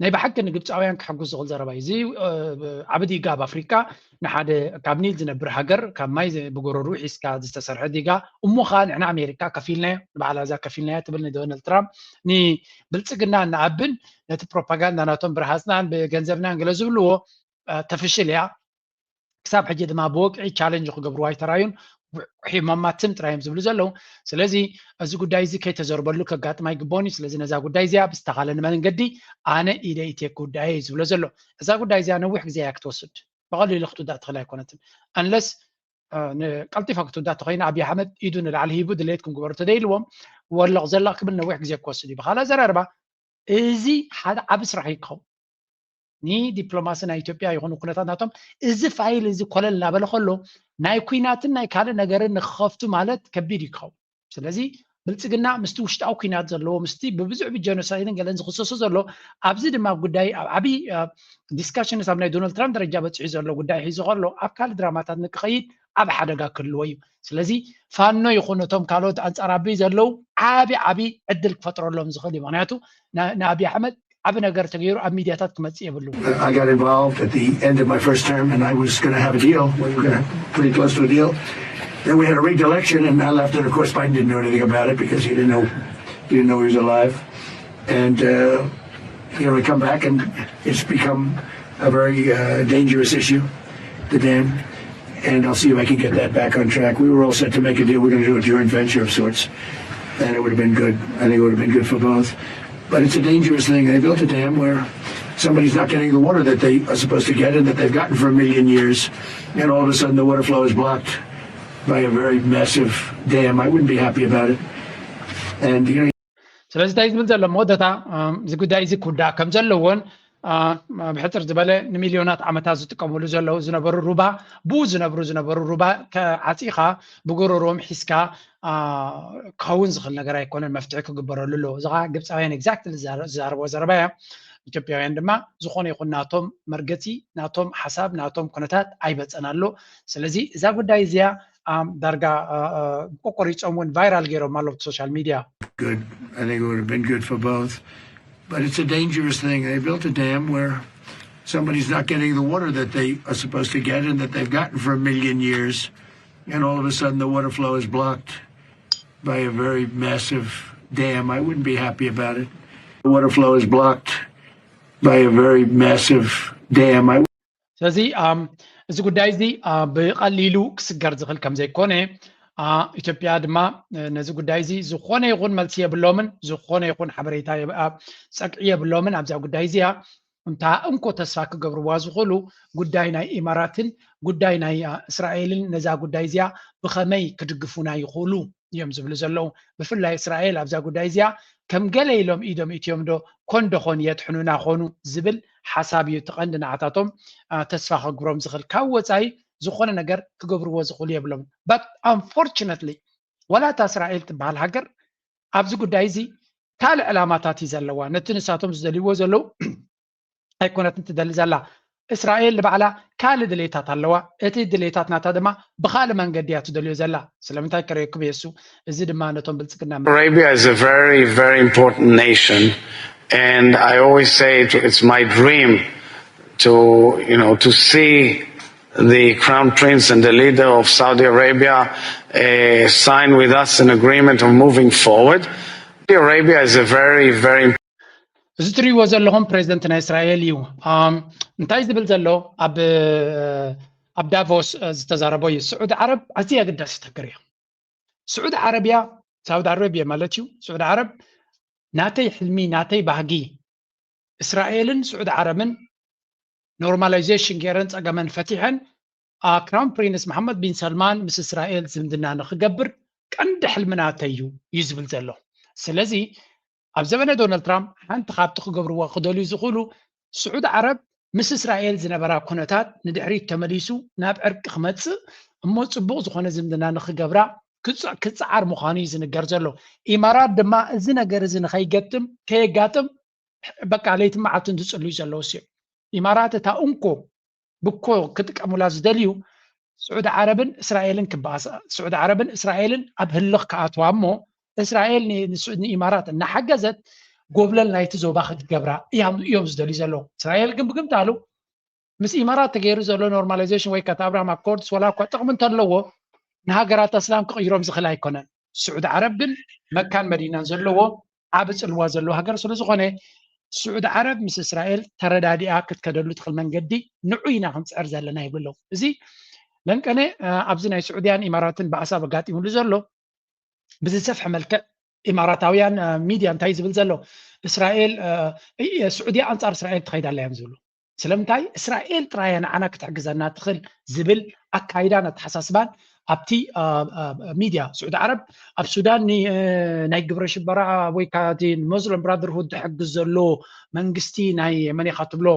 ናይ ብሓቂ ንግብፃውያን ክሕጉስ ዝኽእል ዘረባ እዩ። እዚ ዓቢ ዲጋ ኣብ ኣፍሪቃ ንሓደ ካብ ኒል ዝነብር ሃገር ካብ ማይ ብጎረሩ ሒዝካ ዝተሰርሐ ዲጋ እሞ ከዓ ንሕና ኣሜሪካ ከፊልናዮ ንባዕላ እዛ ከፊልናያ ትብል ንዶናልድ ትራምፕ ንብልፅግና እናኣብን ነቲ ፕሮፓጋንዳ ናቶም ብረሃፅናን ብገንዘብናን ገለ ዝብልዎ ተፍሽል እያ። ክሳብ ሕጂ ድማ ብወግዒ ቻለንጅ ክገብርዋ ኣይተራዩን። ሒሞማት ስም ጥራይ እዮም ዝብሉ ዘለዉ። ስለዚ እዚ ጉዳይ እዚ ከይተዘርበሉ ከጋጥም ኣይግበኦን እዩ። ስለዚ ነዛ ጉዳይ እዚኣ ብዝተኻለኒ መንገዲ ኣነ ኢደ ኢትየ ክውዳእ እየ እዩ ዝብሎ ዘሎ። እዛ ጉዳይ እዚኣ ነዊሕ ግዜ እያ ክትወስድ። ብቐሊሉ ክትውዳእ ትኽእል ኣይኮነትን። Unless ቀልጢፋ ክትውዳእ ተኾይና ኣብይ ኣሕመድ ኢዱ ንላዕሊ ሂቡ ድሌትኩም ግበሩ ተደይልዎም ወለቕ ዘለቕ ክብል ነዊሕ ግዜ ክወስድ እዩ። ብኻልእ ኣዘራርባ እዚ ሓደ ዓቢ ስራሕ እዩ ክኸውን። ንዲፕሎማሲ ናይ ኢትዮጵያ ይኹን ኩነታት ናቶም እዚ ፋይል እዚ ኮለል እናበለ ከሎ ናይ ኩናትን ናይ ካልእ ነገርን ንክኸፍቱ ማለት ከቢድ እዩ ክኸውን። ስለዚ ብልፅግና ምስቲ ውሽጣዊ ኩናት ዘለዎ ምስቲ ብብዙሕ ብጀኖሳይድን ገለን ዝክሰሱ ዘሎ ኣብዚ ድማ ጉዳይ ኣብ ዓብዪ ዲስካሽንስ ኣብ ናይ ዶናልድ ትራምፕ ደረጃ በፂሑ ዘሎ ጉዳይ ሒዙ ከሎ ኣብ ካልእ ድራማታት ንክኸይድ ዓቢ ሓደጋ ክህልዎ እዩ። ስለዚ ፋኖ ይኹን እቶም ካልኦት ኣንፃር ኣቢ ዘለዉ ዓቢ ዓቢ ዕድል ክፈጥረሎም ዝኽእል እዩ። ምክንያቱ ንኣብይ ኣሕመድ ዓቢ ነገር ተገይሩ ኣብ ሚድያታት ክመፅእ የብሉ። I got involved at the end of my first term and I was going to have a deal. We were going to pretty close to a deal. Then we had a rigged election and I left and of course Biden didn't know anything about it because he didn't know he didn't know he was alive. And uh, you know, we come back and it's become a very uh, dangerous issue, the dam. And I'll see if I can get that back on track. We were all set to make a deal. We we're going to do a joint venture of sorts. And it would have been good. I think it would have been good for both. But it's a dangerous thing. They built a dam where somebody's not getting the water that they are supposed to get and that they've gotten for a million years. And all of a sudden the water flow is blocked by a very massive dam. I wouldn't be happy about it. And you know, ስለዚ እንታይ ዝብል ዘሎ መወዳእታ እዚ ጉዳይ እዚ ክውዳእ ከም ዘለዎን ብሕፅር ዝበለ ንሚልዮናት ዓመታት ዝጥቀምሉ ዘለዉ ዝነበሩ ሩባ ብኡ ዝነብሩ ዝነበሩ ሩባ ዓፂኻ ብጎረሮም ሒዝካ ክኸውን ዝኽእል ነገር ኣይኮነን። መፍትሒ ክግበረሉ ኣለዎ። እዚ ከዓ ግብፃውያን exactly ዝዛረብዎ ዘረባ እያ። ኢትዮጵያውያን ድማ ዝኾነ ይኹን ናቶም መርገፂ ናቶም ሓሳብ ናቶም ኩነታት ኣይበፀን ኣሎ። ስለዚ እዛ ጉዳይ እዚኣ ዳርጋ ቆቆሪፆም እውን ቫይራል ገይሮም ኣለዉ ሶሻል ሚድያ። Good. I think it would have been good for both. But it's a dangerous thing. They built a dam where somebody's not getting the water that they are supposed to get and that they've gotten for a million years. And all of a sudden the water flow is blocked by a very massive dam. I wouldn't be happy about it. The water flow is blocked by a very massive dam. I ስለዚ እዚ ጉዳይ እዚ ብቐሊሉ ክስገር ዝኽእል ከም ዘይኮነ ኢትዮጵያ ድማ ነዚ ጉዳይ እዚ ዝኾነ ይኹን መልሲ የብሎምን፣ ዝኾነ ይኹን ሓበሬታ ጸግዒ የብሎምን። ኣብዛ ጉዳይ እዚኣ እንታ እንኮ ተስፋ ክገብርዋ ዝኽእሉ ጉዳይ ናይ ኢማራትን ጉዳይ ናይ እስራኤልን ነዛ ጉዳይ እዚኣ ብኸመይ ክድግፉና ይኽእሉ እዮም ዝብሉ ዘለዉ። ብፍላይ እስራኤል ኣብዛ ጉዳይ እዚኣ ከም ገለ ኢሎም ኢዶም እትዮም ዶ ኮን ዶ ኾን የጥሕኑና ኾኑ ዝብል ሓሳብ እዩ እቲ ቀንዲ ንዓታቶም ተስፋ ከግብሮም ዝኽእል። ካብ ወፃኢ ዝኾነ ነገር ክገብርዎ ዝኽእሉ የብሎም። But unfortunately ዋላ እታ እስራኤል ትበሃል ሃገር ኣብዚ ጉዳይ እዚ ካልእ ዕላማታት እዩ ዘለዋ። ነቲ ንሳቶም ዝደልይዎ ዘለዉ ኣይኮነትን ትደሊ ዘላ። እስራኤል ንባዕላ ካልእ ድሌታት ኣለዋ። እቲ ድሌታት ናታ ድማ ብኻልእ መንገዲ እያ ትደልዮ ዘላ። ስለምንታይ ከርእየኩም እየ እሱ። እዚ ድማ ነቶም ብልጽግና Arabia is a very, very important nation, and I always say to, it's my dream to, you know, to see the Crown Prince and the leader of Saudi Arabia uh, sign with us an agreement of moving forward. Saudi Arabia is a very, very እዚ ትሪእዎ ዘለኹም ፕሬዚደንት ናይ እስራኤል እዩ። እንታይ ዝብል ዘሎ ኣብ ኣብ ዳቮስ ዝተዛረቦ እዩ። ስዑዲ ዓረብ ኣዝያ ኣገዳሲት ሃገር እያ። ስዑዲ ዓረብያ ሳውዲ ኣረብያ ማለት እዩ። ስዑዲ ዓረብ ናተይ ሕልሚ ናተይ ባህጊ እስራኤልን ስዑዲ ዓረብን ኖርማላይዜሽን ገይረን ጸገመን ፈቲሐን ክራውን ፕሪንስ መሓመድ ቢን ሰልማን ምስ እስራኤል ዝምድና ንክገብር ቀንዲ ሕልሚ ናተይ እዩ እዩ ዝብል ዘሎ። ስለዚ ኣብ ዘበነ ዶናልድ ትራምፕ ሓንቲ ካብቲ ክገብርዎ ክደልዩ ዝኽእሉ ስዑዲ ዓረብ ምስ እስራኤል ዝነበራ ኩነታት ንድሕሪት ተመሊሱ ናብ ዕርቂ ክመፅእ እሞ ፅቡቕ ዝኾነ ዝምድና ንክገብራ ክፅዓር ምዃኑ እዩ ዝንገር ዘሎ። ኢማራት ድማ እዚ ነገር እዚ ንኸይገጥም ከየጋጥም በቃ ለይትን መዓልትን ዝፅልዩ ዘለዉ እዮም። ኢማራት እታ እንኮ ብኮ ክጥቀሙላ ዝደልዩ ስዑዲ ዓረብን እስራኤልን ክበኣሳ ስዑዲ ዓረብን እስራኤልን ኣብ ህልኽ ክኣትዋ እሞ እስራኤል ንኢማራት እናሓገዘት ጎብለል ናይቲ ዞባ ክትገብራ እዮም ዝደልዩ ዘለዉ። እስራኤል ግን ብግምታሉ ምስ ኢማራት ተገይሩ ዘሎ ኖርማላይዜሽን ወይ ከታ ኣብርሃም ኣኮርድስ ወላ እኳ ጥቕሚ እንተለዎ ንሃገራት ኣስላም ክቕይሮም ዝኽእል ኣይኮነን። ስዑዲ ዓረብ ግን መካን መዲናን ዘለዎ ዓቢ ጽልዋ ዘለዎ ሃገር ስለ ዝኾነ ስዑዲ ዓረብ ምስ እስራኤል ተረዳዲኣ ክትከደሉ ትኽእል መንገዲ ንዑ ኢና ክንጽዕር ዘለና ይብሉ ኣለዉ። እዚ ለንቀነ ኣብዚ ናይ ስዑድያን ኢማራትን ባእሳ ኣጋጢሙሉ ዘሎ ብዝሰፍሐ መልክዕ ኢማራታውያን ሚድያ እንታይ ዝብል ዘሎ እስራኤል ስዑድያ ኣንጻር እስራኤል ትኸይድ ኣላ እዮም ዝብሉ። ስለምንታይ እስራኤል ጥራያ ንዓና ክትሕግዘና ትኽእል ዝብል ኣካይዳን ኣተሓሳስባን ኣብቲ ሚድያ ስዑዲ ዓረብ ኣብ ሱዳን ናይ ግብረ ሽበራ ወይ ከዓ እቲ ሙስሊም ብራደርሁድ ትሕግዝ ዘሎ መንግስቲ ናይ መን ኢኻ ትብሎ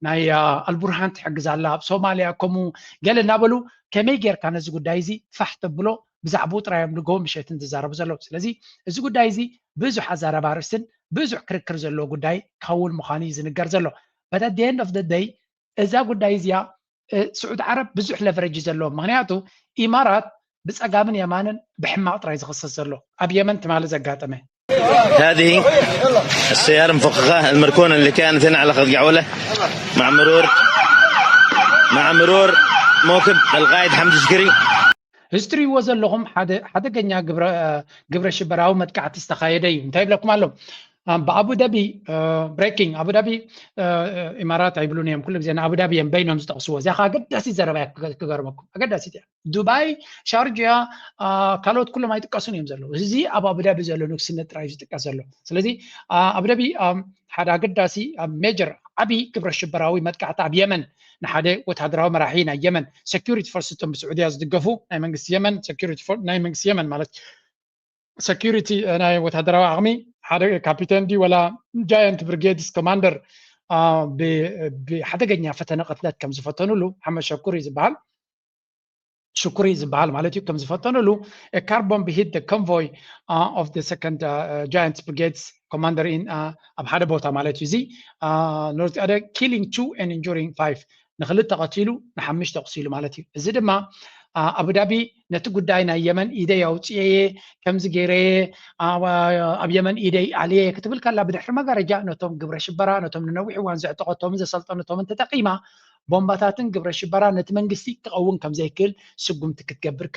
ናይ ኣልቡርሃን ትሕግዝ ኣላ ኣብ ሶማልያ ከምኡ ገለ እናበሉ ከመይ ጌርካ ነዚ ጉዳይ እዚ ፋሕ ተብሎ ብዛዕባኡ ጥራይ እዮም ንግሆ ምሸትን ዝዛረቡ ዘለዉ። ስለዚ እዚ ጉዳይ እዚ ብዙሕ ኣዛረባ ኣርእስትን ብዙሕ ክርክር ዘለዎ ጉዳይ ክኸውን ምዃኑ እዩ ዝንገር ዘሎ። But at the end of the day እዛ ጉዳይ እዚኣ ስዑድ ዓረብ ብዙሕ ለቨረጅ እዩ ዘለዎ። ምክንያቱ ኢማራት ብፀጋምን የማንን ብሕማቕ ጥራይ ዝኽሰስ ዘሎ ኣብ የመን ትማሊ ዘጋጠመ هذه السيارة مفخخة المركونة اللي كانت هنا على خط قعولة مع مرور مع مرور موكب القائد حمد شكري እዚ ትሪእዎ ዘለኹም ሓደ ሓደገኛ ግብረ ሽበራዊ መጥቃዕቲ ዝተኻየደ እዩ። እንታይ ይብለኩም ኣሎ? ብኣቡዳቢ ብሬኪንግ ኣቡዳቢ ኢማራት ኣይብሉን እዮም ኩሉ ግዜ ንኣቡዳቢ እዮም በይኖም ዝጠቕስዎ። እዚኣ ከዓ ኣገዳሲት ዘረባ እያ ክገርመኩም ኣገዳሲት እያ። ዱባይ፣ ሻርጃ፣ ካልኦት ኩሎም ኣይጥቀሱን እዮም ዘለዉ። እዚ ኣብ ኣቡዳቢ ዘሎ ንግስነት ጥራይ ዝጥቀስ ዘሎ። ስለዚ ኣቡዳቢ ሓደ ኣገዳሲ ሜጀር ዓብዪ ግብረ ሽበራዊ መጥቃዕቲ ኣብ የመን ንሓደ ወታደራዊ መራሒ ናይ የመን ሴኩሪቲ ፎርስ እቶም ብስዑድያ ዝድገፉ ናይ መንግስቲ የመን ሴኩሪቲ ናይ መንግስቲ የመን ማለት ሴኩሪቲ ናይ ወታደራዊ ዓቕሚ ሓደ ካፒተን ዲ ወላ ጃየንት ብሪጌድስ ኮማንደር ብሓደገኛ ፈተነ ቅትለት ከም ዝፈተኑሉ ሓመድ ሸኩሪ ዝበሃል ሽኩሪ ዝበሃል ማለት እዩ ከም ዝፈተኑሉ ካር ቦምብ ሂት ኮንቮይ ኦፍ ሰኮንድ ጃየንት ብሪጌድስ ኮማንደር ኢን ኣብ ሓደ ቦታ ማለት እዩ እዚ ኖርዝ ኣደ ኪሊንግ ቱ ኤን ኢንጁሪንግ ፋይቭ ንክልተ ቀቲሉ ንሓምሽተ ኣቑሲሉ ማለት እዩ። እዚ ድማ ኣቡዳቢ ነቲ ጉዳይ ናይ የመን ኢደይ ኣውፅኤየ ከምዚ ገይረየ ኣብ የመን ኢደይ ኣልየ ክትብል ከላ ብድሕሪ መጋረጃ ነቶም ግብረ ሽበራ ነቶም ንነዊሕ እዋን ዘዕጠቐቶምን ዘሰልጠነቶምን ተጠቒማ ቦምባታትን ግብረ ሽበራ ነቲ መንግስቲ ክቐውም ከም ዘይክእል ስጉምቲ ክትገብር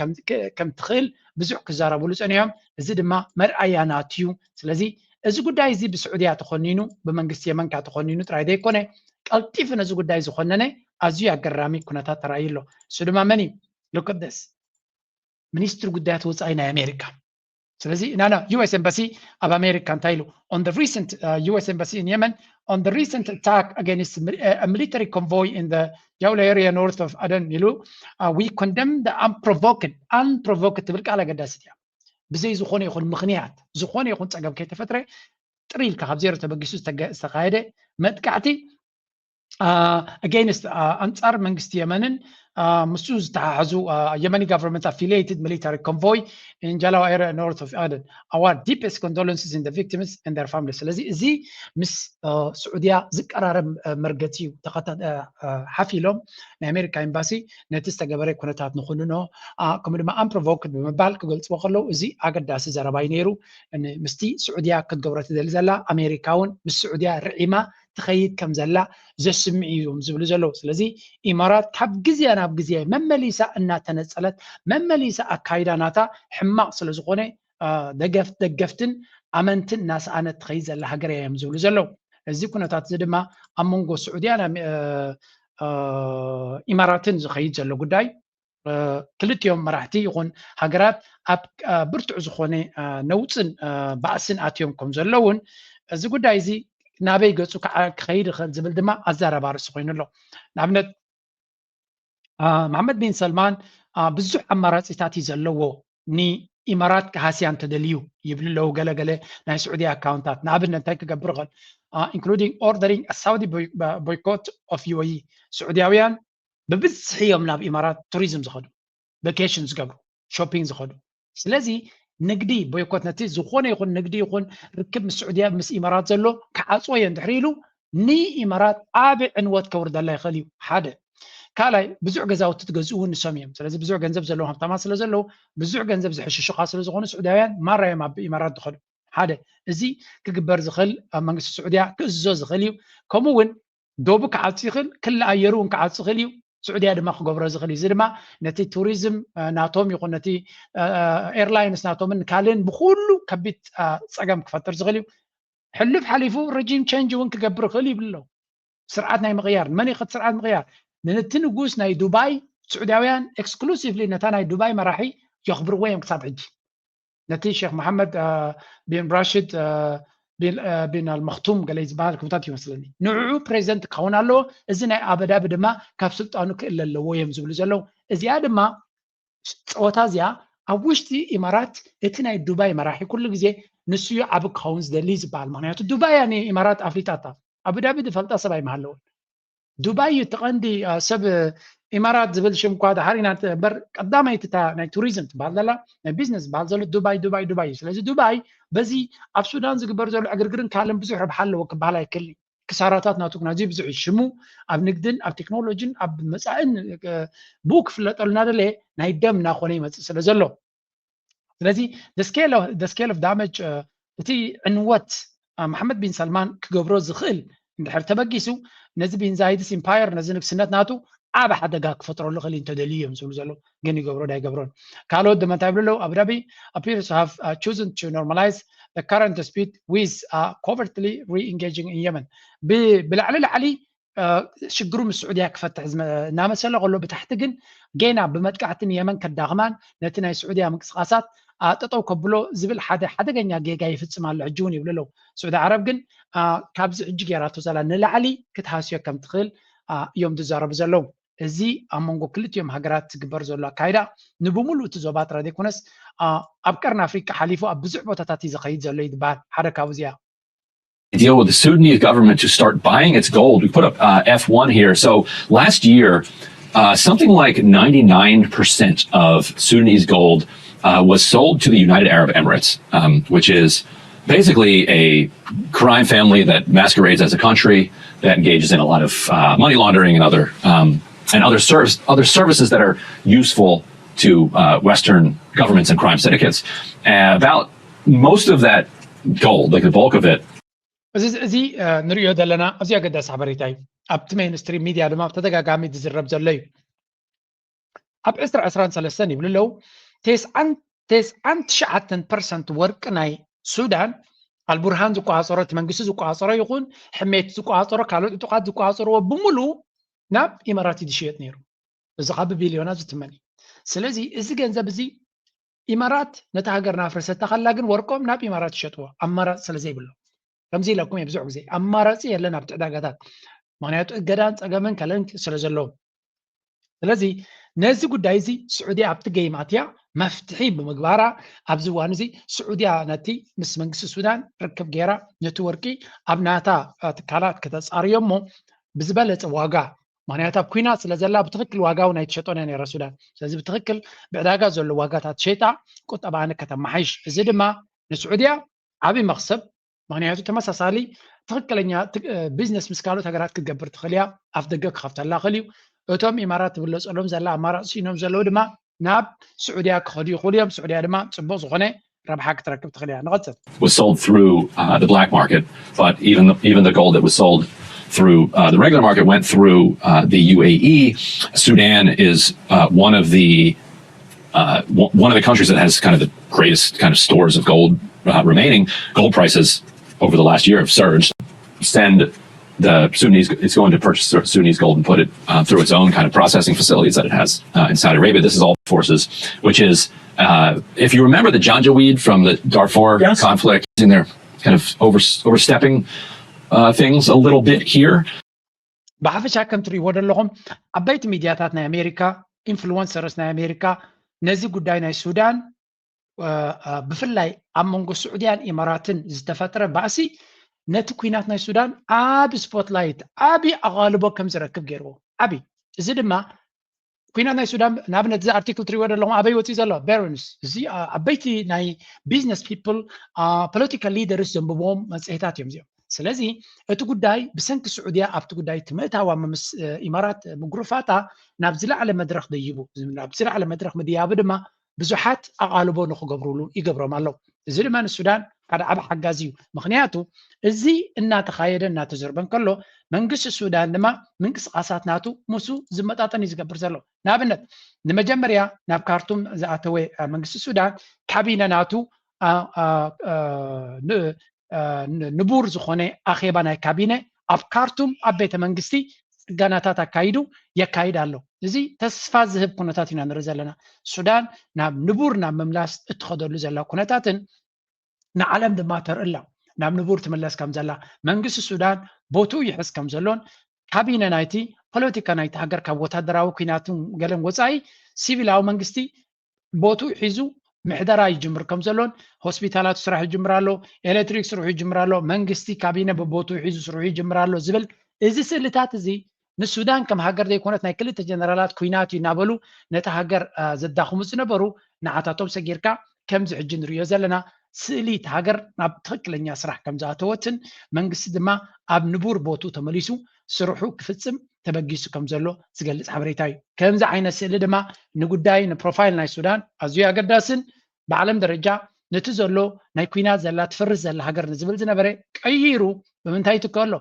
ከም ትኽእል ብዙሕ ክዛረብሉ ጸኒሖም። እዚ ድማ መርኣያ ናቱ እዩ። ስለዚ እዚ ጉዳይ እዚ ብስዑድያ ተኾኒኑ ብመንግስቲ የመን ከዓ ተኾኒኑ ጥራይ ዘይኮነ ቀልጢፉ ነዚ ጉዳይ ዝኾነነ ኣዝዩ ኣገራሚ ኩነታት ተራእዩ ኣሎ። እሱ ድማ መን እዩ? Look at this ሚኒስትሪ ጉዳያት ወፃኢ ናይ ኣሜሪካ። ስለዚ ናና ዩ ኤስ ኤምባሲ ኣብ ኣሜሪካ እንታይ ኢሉ on the recent uh, U S embassy in Yemen on the recent attack against a military convoy in the Jaula area north of Aden ኢሉ uh, we condemn the unprovoked unprovoked ትብል ቃል ኣገዳሲት እያ። ብዘይ ዝኾነ ይኹን ምኽንያት ዝኾነ ይኹን ፀገም ከይተፈጥረ ጥር ኢልካ ካብ ዜሮ ተበጊሱ ዝተገ- ዝተኻየደ መጥቃዕቲ against ኣንጻር መንግስቲ የመንን ምስኡ ዝተሓሓዙ የመኒ government affiliated military convoy in Jalaw area north of Aden. Our deepest condolences in the victims and their families. ስለዚ እዚ ምስ ስዑድያ ዝቀራረብ መርገፂ እዩ። ሓፍ ኢሎም ናይ ኣሜሪካ ኤምባሲ ነቲ ዝተገበረ ኩነታት ንኹንኖ ከምኡ ድማ unprovoked ብምባል ክገልፅዎ ከለዉ እዚ ኣገዳሲ ዘረባ እዩ ነይሩ። ምስቲ ስዑድያ ክትገብሮ ትደሊ ዘላ ኣሜሪካ እውን ምስ ስዑድያ ርዒማ ትኸይድ ከም ዘላ ዘስምዕ እዮም ዝብሉ ዘለዉ። ስለዚ ኢማራት ካብ ግዜ ናብ ግዜ መመሊሳ እናተነጸለት መመሊሳ ኣካይዳ ናታ ሕማቕ ስለ ዝኾነ ደገፍ ደገፍትን ኣመንትን እናሰኣነት ትኸይድ ዘላ ሃገር እያ እዮም ዝብሉ ዘለዉ። እዚ ኩነታት እዚ ድማ ኣብ መንጎ ስዑድያን ኢማራትን ዝኸይድ ዘሎ ጉዳይ ክልቲኦም መራሕቲ ይኹን ሃገራት ኣብ ብርቱዕ ዝኾነ ነውፅን ባእስን ኣትዮም ከም ዘለውን እዚ ጉዳይ እዚ ናበይ ገፁ ክኸይድ ይኽእል ዝብል ድማ ኣዛራቢ ኣርእስቲ ኮይኑ ኣሎ። ንኣብነት መሓመድ ቢን ሰልማን ብዙሕ ኣማራፂታት እዩ ዘለዎ ንኢማራት ክሃስያ እንተደልዩ ይብሉ ኣለዉ ገለገለ ናይ ስዑዲ ኣካውንታት። ንኣብነት እንታይ ክገብር ይኽእል? Including ordering a Saudi boycott of U A E. ስዑዲያውያን ብብዝሒ እዮም ናብ ኢማራት ቱሪዝም ዝኸዱ፣ ቨኬሽን ዝገብሩ፣ ሾፒንግ ዝኸዱ። ስለዚ ንግዲ ቦይኮት ነቲ ዝኾነ ይኹን ንግዲ ይኹን ርክብ ምስ ስዑድያ ምስ ኢማራት ዘሎ ክዓፅዎ እየ እንድሕር ኢሉ ንኢማራት ዓቢ ዕንወት ከውርደላ ይኽእል እዩ። ሓደ ካልኣይ ብዙሕ ገዛውቲ ትገዝኡ እውን ንሶም እዮም። ስለዚ ብዙሕ ገንዘብ ዘለዎም ሃብታማት ስለ ዘለዉ ብዙሕ ገንዘብ ዝሕሽሹኻ ስለ ዝኾኑ ስዑዳውያን ማራ እዮም ኣብ ኢማራት ዝኸዱ። ሓደ እዚ ክግበር ዝኽእል መንግስቲ ስዑድያ ክእዝዞ ዝኽእል እዩ። ከምኡ እውን ዶቡ ክዓጽ ይኽእል፣ ክሊ ኣየሩ እውን ክዓጽ ይኽእል እዩ። ስዑድያ ድማ ክገብሮ ዝኽእል እዩ። እዚ ድማ ነቲ ቱሪዝም ናቶም ይኹን ነቲ ኤርላይንስ ናቶምን ካልእን ብኩሉ ከቢድ ጸገም ክፈጥር ዝኽእል እዩ። ሕሉፍ ሓሊፉ ሪጂም ቸንጅ እውን ክገብር ይኽእል ይብሉ ኣለዉ። ስርዓት ናይ ምቕያር ንመን ይኸት ስርዓት ምቕያር ነቲ ንጉስ ናይ ዱባይ ስዑዳውያን ኤክስክሉሲቭሊ ነታ ናይ ዱባይ መራሒ የኽብርዎ እዮም ክሳብ ሕጂ። ነቲ ሼክ መሓመድ ቢን ራሽድ ቢን ኣልመክቱም ገለ ዝበሃል ክብታት ይመስለኒ ንዕኡ ፕሬዚደንት ክኸውን ኣለዎ። እዚ ናይ ኣበዳቢ ድማ ካብ ስልጣኑ ክእለ ኣለዎ እዮም ዝብሉ ዘለዉ። እዚኣ ድማ ፀወታ እዚኣ ኣብ ውሽጢ ኢማራት እቲ ናይ ዱባይ መራሒ ኩሉ ግዜ ንሱ እዩ ዓቢ ክኸውን ዝደሊ ዝበሃል። ምክንያቱ ዱባይ እያ ንኢማራት ኣፍሊጣታ። ኣቡዳቢ ዝፈልጣ ሰብ ኣይመሃለውን። ዱባይ እዩ እቲ ቀንዲ ሰብ ኢማራት ዝብል ሽም እኳ ድሓር ኢና እምበር ቀዳመይቲ እታ ናይ ቱሪዝም ትበሃል ዘላ ናይ ቢዝነስ ዝበሃል ዘሎ ዱባይ ዱባይ ዱባይ እዩ። ስለዚ ዱባይ በዚ ኣብ ሱዳን ዝግበር ዘሎ ዕግርግርን ካልእን ብዙሕ ረብሓ ኣለዎ ክበሃል ኣይክእል። ክሳራታት ናቱ ግን ኣዝዩ ብዙሕ እዩ። ሽሙ ኣብ ንግድን ኣብ ቴክኖሎጂን ኣብ መፃእን ብኡ ክፍለጠሉ እናደለየ ናይ ደም እናኾነ ይመፅእ ስለ ዘሎ ስለዚ the scale of damage እቲ ዕንወት መሓመድ ቢን ሰልማን ክገብሮ ዝኽእል እንድሕር ተበጊሱ ነዚ ቢን ዛይድስ ኢምፓየር ነዚ ንግስነት ናቱ ዓብ ሓደጋ ክፈጥረሉ ክእል እንተደልዩ እዮም ዝብሉ ዘለዉ። ግን ይገብሮ ዳይገብሮን ካልኦት ድማ እንታይ ይብሉ ኣለዉ? ኣቡዳቢ appears to have chosen to normalize the current dispute with covertly re-engaging in Yemen. ብላዕሊ ላዕሊ ሽግሩ ምስ ስዑድያ ክፈትሕ እናመሰለ ከሎ ብታሕቲ ግን ጌና ብመጥቃዕቲ ንየመን ከዳኽማን ነቲ ናይ ስዑድያ ምንቅስቃሳት ጠጠው ከብሎ ዝብል ሓደ ሓደገኛ ጌጋ ይፍፅም ኣሎ ሕጂ እውን ይብሉ ኣለዉ። ስዑዲ ዓረብ ግን ካብዚ ሕጂ ጌራቶ ዘላ ንላዕሊ ክትሃስዮ ከም ትኽእል እዮም ዝዛረቡ ዘለዉ። እዚ ኣብ መንጎ ክልቲኦም ሃገራት ዝግበር ዘሎ ኣካይዳ ንብሙሉእ እቲ ዞባ ጥራይ ዘይኮነስ ኣብ ቀርኒ ኣፍሪቃ ሓሊፉ ኣብ ብዙሕ ቦታታት እዩ ዝኸይድ ዘሎ እዩ ዝበሃል። ሓደ ካብኡ እዚኣ deal with the Sudanese government to start buying its gold. We put up uh, F one here. So last year, uh, something like ninety-nine percent of Sudanese gold uh, was sold to the United Arab Emirates, um, which is basically a crime family that masquerades as a country that engages in a lot of uh, money laundering and other um, and other service other services that are useful to uh, Western governments and crime syndicates. Uh, about most of that gold, like the bulk of it, እዚ እዚ ንሪኦ ዘለና ኣዝዩ ኣገዳሲ ሓበሬታ እዩ። ኣብቲ ሜንስትሪም ሚድያ ድማ ብተደጋጋሚ ዝዝረብ ዘሎ እዩ። ኣብ ዕስራ ዕስራን ሰለስተን ይብሉ ኣለዉ። ተስዓን ተስዓን ትሽዓተን ፐርሰንት ወርቂ ናይ ሱዳን ኣልቡርሃን ዝቆፃፀሮ እቲ መንግስቲ ዝቆፃፀሮ ይኹን ሕሜት ዝቆፃፀሮ ካልኦት ዕጡቃት ዝቆፃፀርዎ ብምሉእ ናብ ኢማራት እዩ ዝሽየጥ ነይሩ። እዚ ካብ ብቢልዮናት ዝትመን እዩ። ስለዚ እዚ ገንዘብ እዚ ኢማራት ነታ ሃገር እናፍረሰታ ከላ ግን ወርቆም ናብ ኢማራት ይሸጥዎ ኣማራፂ ስለ ዘይብሎም ከምዚ ኢለኩም እየ ብዙሕ ግዜ ኣማራፂ የለን ኣብቲ ዕዳጋታት ምክንያቱ እገዳን ፀገምን ከለን ስለ ዘለዎም ስለዚ ነዚ ጉዳይ እዚ ስዑዲ ኣብቲ ገይም ኣትያ መፍትሒ ብምግባራ ኣብዚ እዋን እዚ ስዑድያ ነቲ ምስ መንግስቲ ሱዳን ርክብ ገይራ ነቲ ወርቂ ኣብ ናታ ትካላት ከተፃርዮ እሞ ብዝበለፀ ዋጋ፣ ምክንያቱ ኣብ ኩናት ስለ ዘላ ብትክክል ዋጋ እውን ኣይትሸጦን እያ ነይራ ሱዳን። ስለዚ ብትክክል ብዕዳጋ ዘሎ ዋጋታት ሸይጣ ቁጠባኣን ከተማሓይሽ፣ እዚ ድማ ንስዑድያ ዓብዪ መክሰብ። ምክንያቱ ተመሳሳሊ ትክክለኛ ቢዝነስ ምስ ካልኦት ሃገራት ክትገብር ትኽእል እያ፣ ኣፍ ደገ ክኸፍተላ ክእል እዩ። እቶም ኢማራት ትብለፀሎም ዘላ ኣማራፂ ስኢኖም ዘለዉ ድማ ናብ ስዑድያ ክኸዱ ይኽእሉ እዮም። ስዑድያ ድማ ፅቡቅ ዝኾነ ረብሓ ክትረክብ ትኽእል እያ። ንቐፅል። Was sold through uh, the black market, but even the, even the gold that was sold through uh, the regular market went through uh, the U A E. Sudan is uh, one of the uh, one of the countries that has kind of the greatest kind of stores of gold uh, remaining. Gold prices over the last year have surged. Send the Sudanese, it's going to purchase Sudanese gold and put it uh, through its own kind of processing facilities that it has uh, in Saudi Arabia. This is all forces, which is, uh, if you remember the Janjaweed from the Darfur yes. conflict, in there kind of over, overstepping uh, things a little bit here. ብሓፈሻ ከም ትሪእዎ ዘለኹም ዓበይቲ ሚድያታት ናይ ኣሜሪካ፣ ኢንፍሉወንሰርስ ናይ ኣሜሪካ ነዚ ጉዳይ ናይ ሱዳን ብፍላይ ኣብ መንጎ ስዑድያን ኢማራትን ዝተፈጥረ ባእሲ ነቲ ኩናት ናይ ሱዳን ዓቢ ስፖትላይት ዓቢ ኣቓልቦ ከም ዝረክብ ገይርዎ። ዓቢ እዚ ድማ ኩናት ናይ ሱዳን ንኣብነት እዚ ኣርቲክል ትሪእዎ ዘለኹም ኣበይ ወፂኡ ዘሎ? በርንስ እዚ ዓበይቲ ናይ ቢዝነስ ፒፕል ፖለቲካል ሊደርስ ዘንብብዎም መፅሄታት እዮም እዚኦም። ስለዚ እቲ ጉዳይ ብሰንኪ ስዑድያ ኣብቲ ጉዳይ እቲ ምእታዋ ምስ ኢማራት ምግሩፋታ ናብ ዝለዓለ መድረኽ ደይቡ። ናብ ዝለዓለ መድረኽ ምድያቡ ድማ ብዙሓት ኣቓልቦ ንክገብሩሉ ይገብሮም ኣለዉ። እዚ ድማ ንሱዳን ሓደ ዓቢ ሓጋዚ እዩ። ምክንያቱ እዚ እናተኻየደ እናተዘርበ እንከሎ መንግስቲ ሱዳን ድማ ምንቅስቃሳት ናቱ ምስኡ ዝመጣጠን እዩ ዝገብር ዘሎ። ንኣብነት ንመጀመርያ ናብ ካርቱም ዝኣተወ መንግስቲ ሱዳን ካቢነ ናቱ ንቡር ዝኾነ ኣኼባ ናይ ካቢነ ኣብ ካርቱም ኣብ ቤተ መንግስቲ ጽገናታት ኣካይዱ የካይድ ኣሎ። እዚ ተስፋ ዝህብ ኩነታት ኢና ንርኢ ዘለና። ሱዳን ናብ ንቡር ናብ ምምላስ እትኸደሉ ዘላ ኩነታትን ንዓለም ድማ ተርእላ ናብ ንቡር ትምለስ ከም ዘላ መንግስቲ ሱዳን ቦትኡ ይሕዝ ከም ዘሎን ካቢነ ናይቲ ፖለቲካ ናይቲ ሃገር ካብ ወታደራዊ ኩናትን ገለን ወፃኢ ሲቪላዊ መንግስቲ ቦትኡ ሒዙ ምሕደራ ይጅምር ከም ዘሎን ሆስፒታላቱ ስራሕ ይጅምር ኣሎ፣ ኤሌክትሪክ ስርሑ ይጅምር ኣሎ፣ መንግስቲ ካቢነ ብቦትኡ ሒዙ ስርሑ ይጅምር ኣሎ ዝብል እዚ ስእልታት እዚ ንሱዳን ከም ሃገር ዘይኮነት ናይ ክልተ ጀነራላት ኩናት እዩ እናበሉ ነቲ ሃገር ዘዳኽሙ ዝነበሩ ንዓታቶም ሰጊርካ ከምዚ ሕጂ ንሪኦ ዘለና ስእሊ እቲ ሃገር ናብ ትኽክለኛ ስራሕ ከም ዝኣተወትን መንግስቲ ድማ ኣብ ንቡር ቦትኡ ተመሊሱ ስርሑ ክፍፅም ተበጊሱ ከም ዘሎ ዝገልፅ ሓበሬታ እዩ። ከምዚ ዓይነት ስእሊ ድማ ንጉዳይ ንፕሮፋይል ናይ ሱዳን ኣዝዩ ኣገዳስን ብዓለም ደረጃ ነቲ ዘሎ ናይ ኩናት ዘላ ትፈርስ ዘላ ሃገር ንዝብል ዝነበረ ቀይሩ ብምንታይ ይትከ ኣሎ?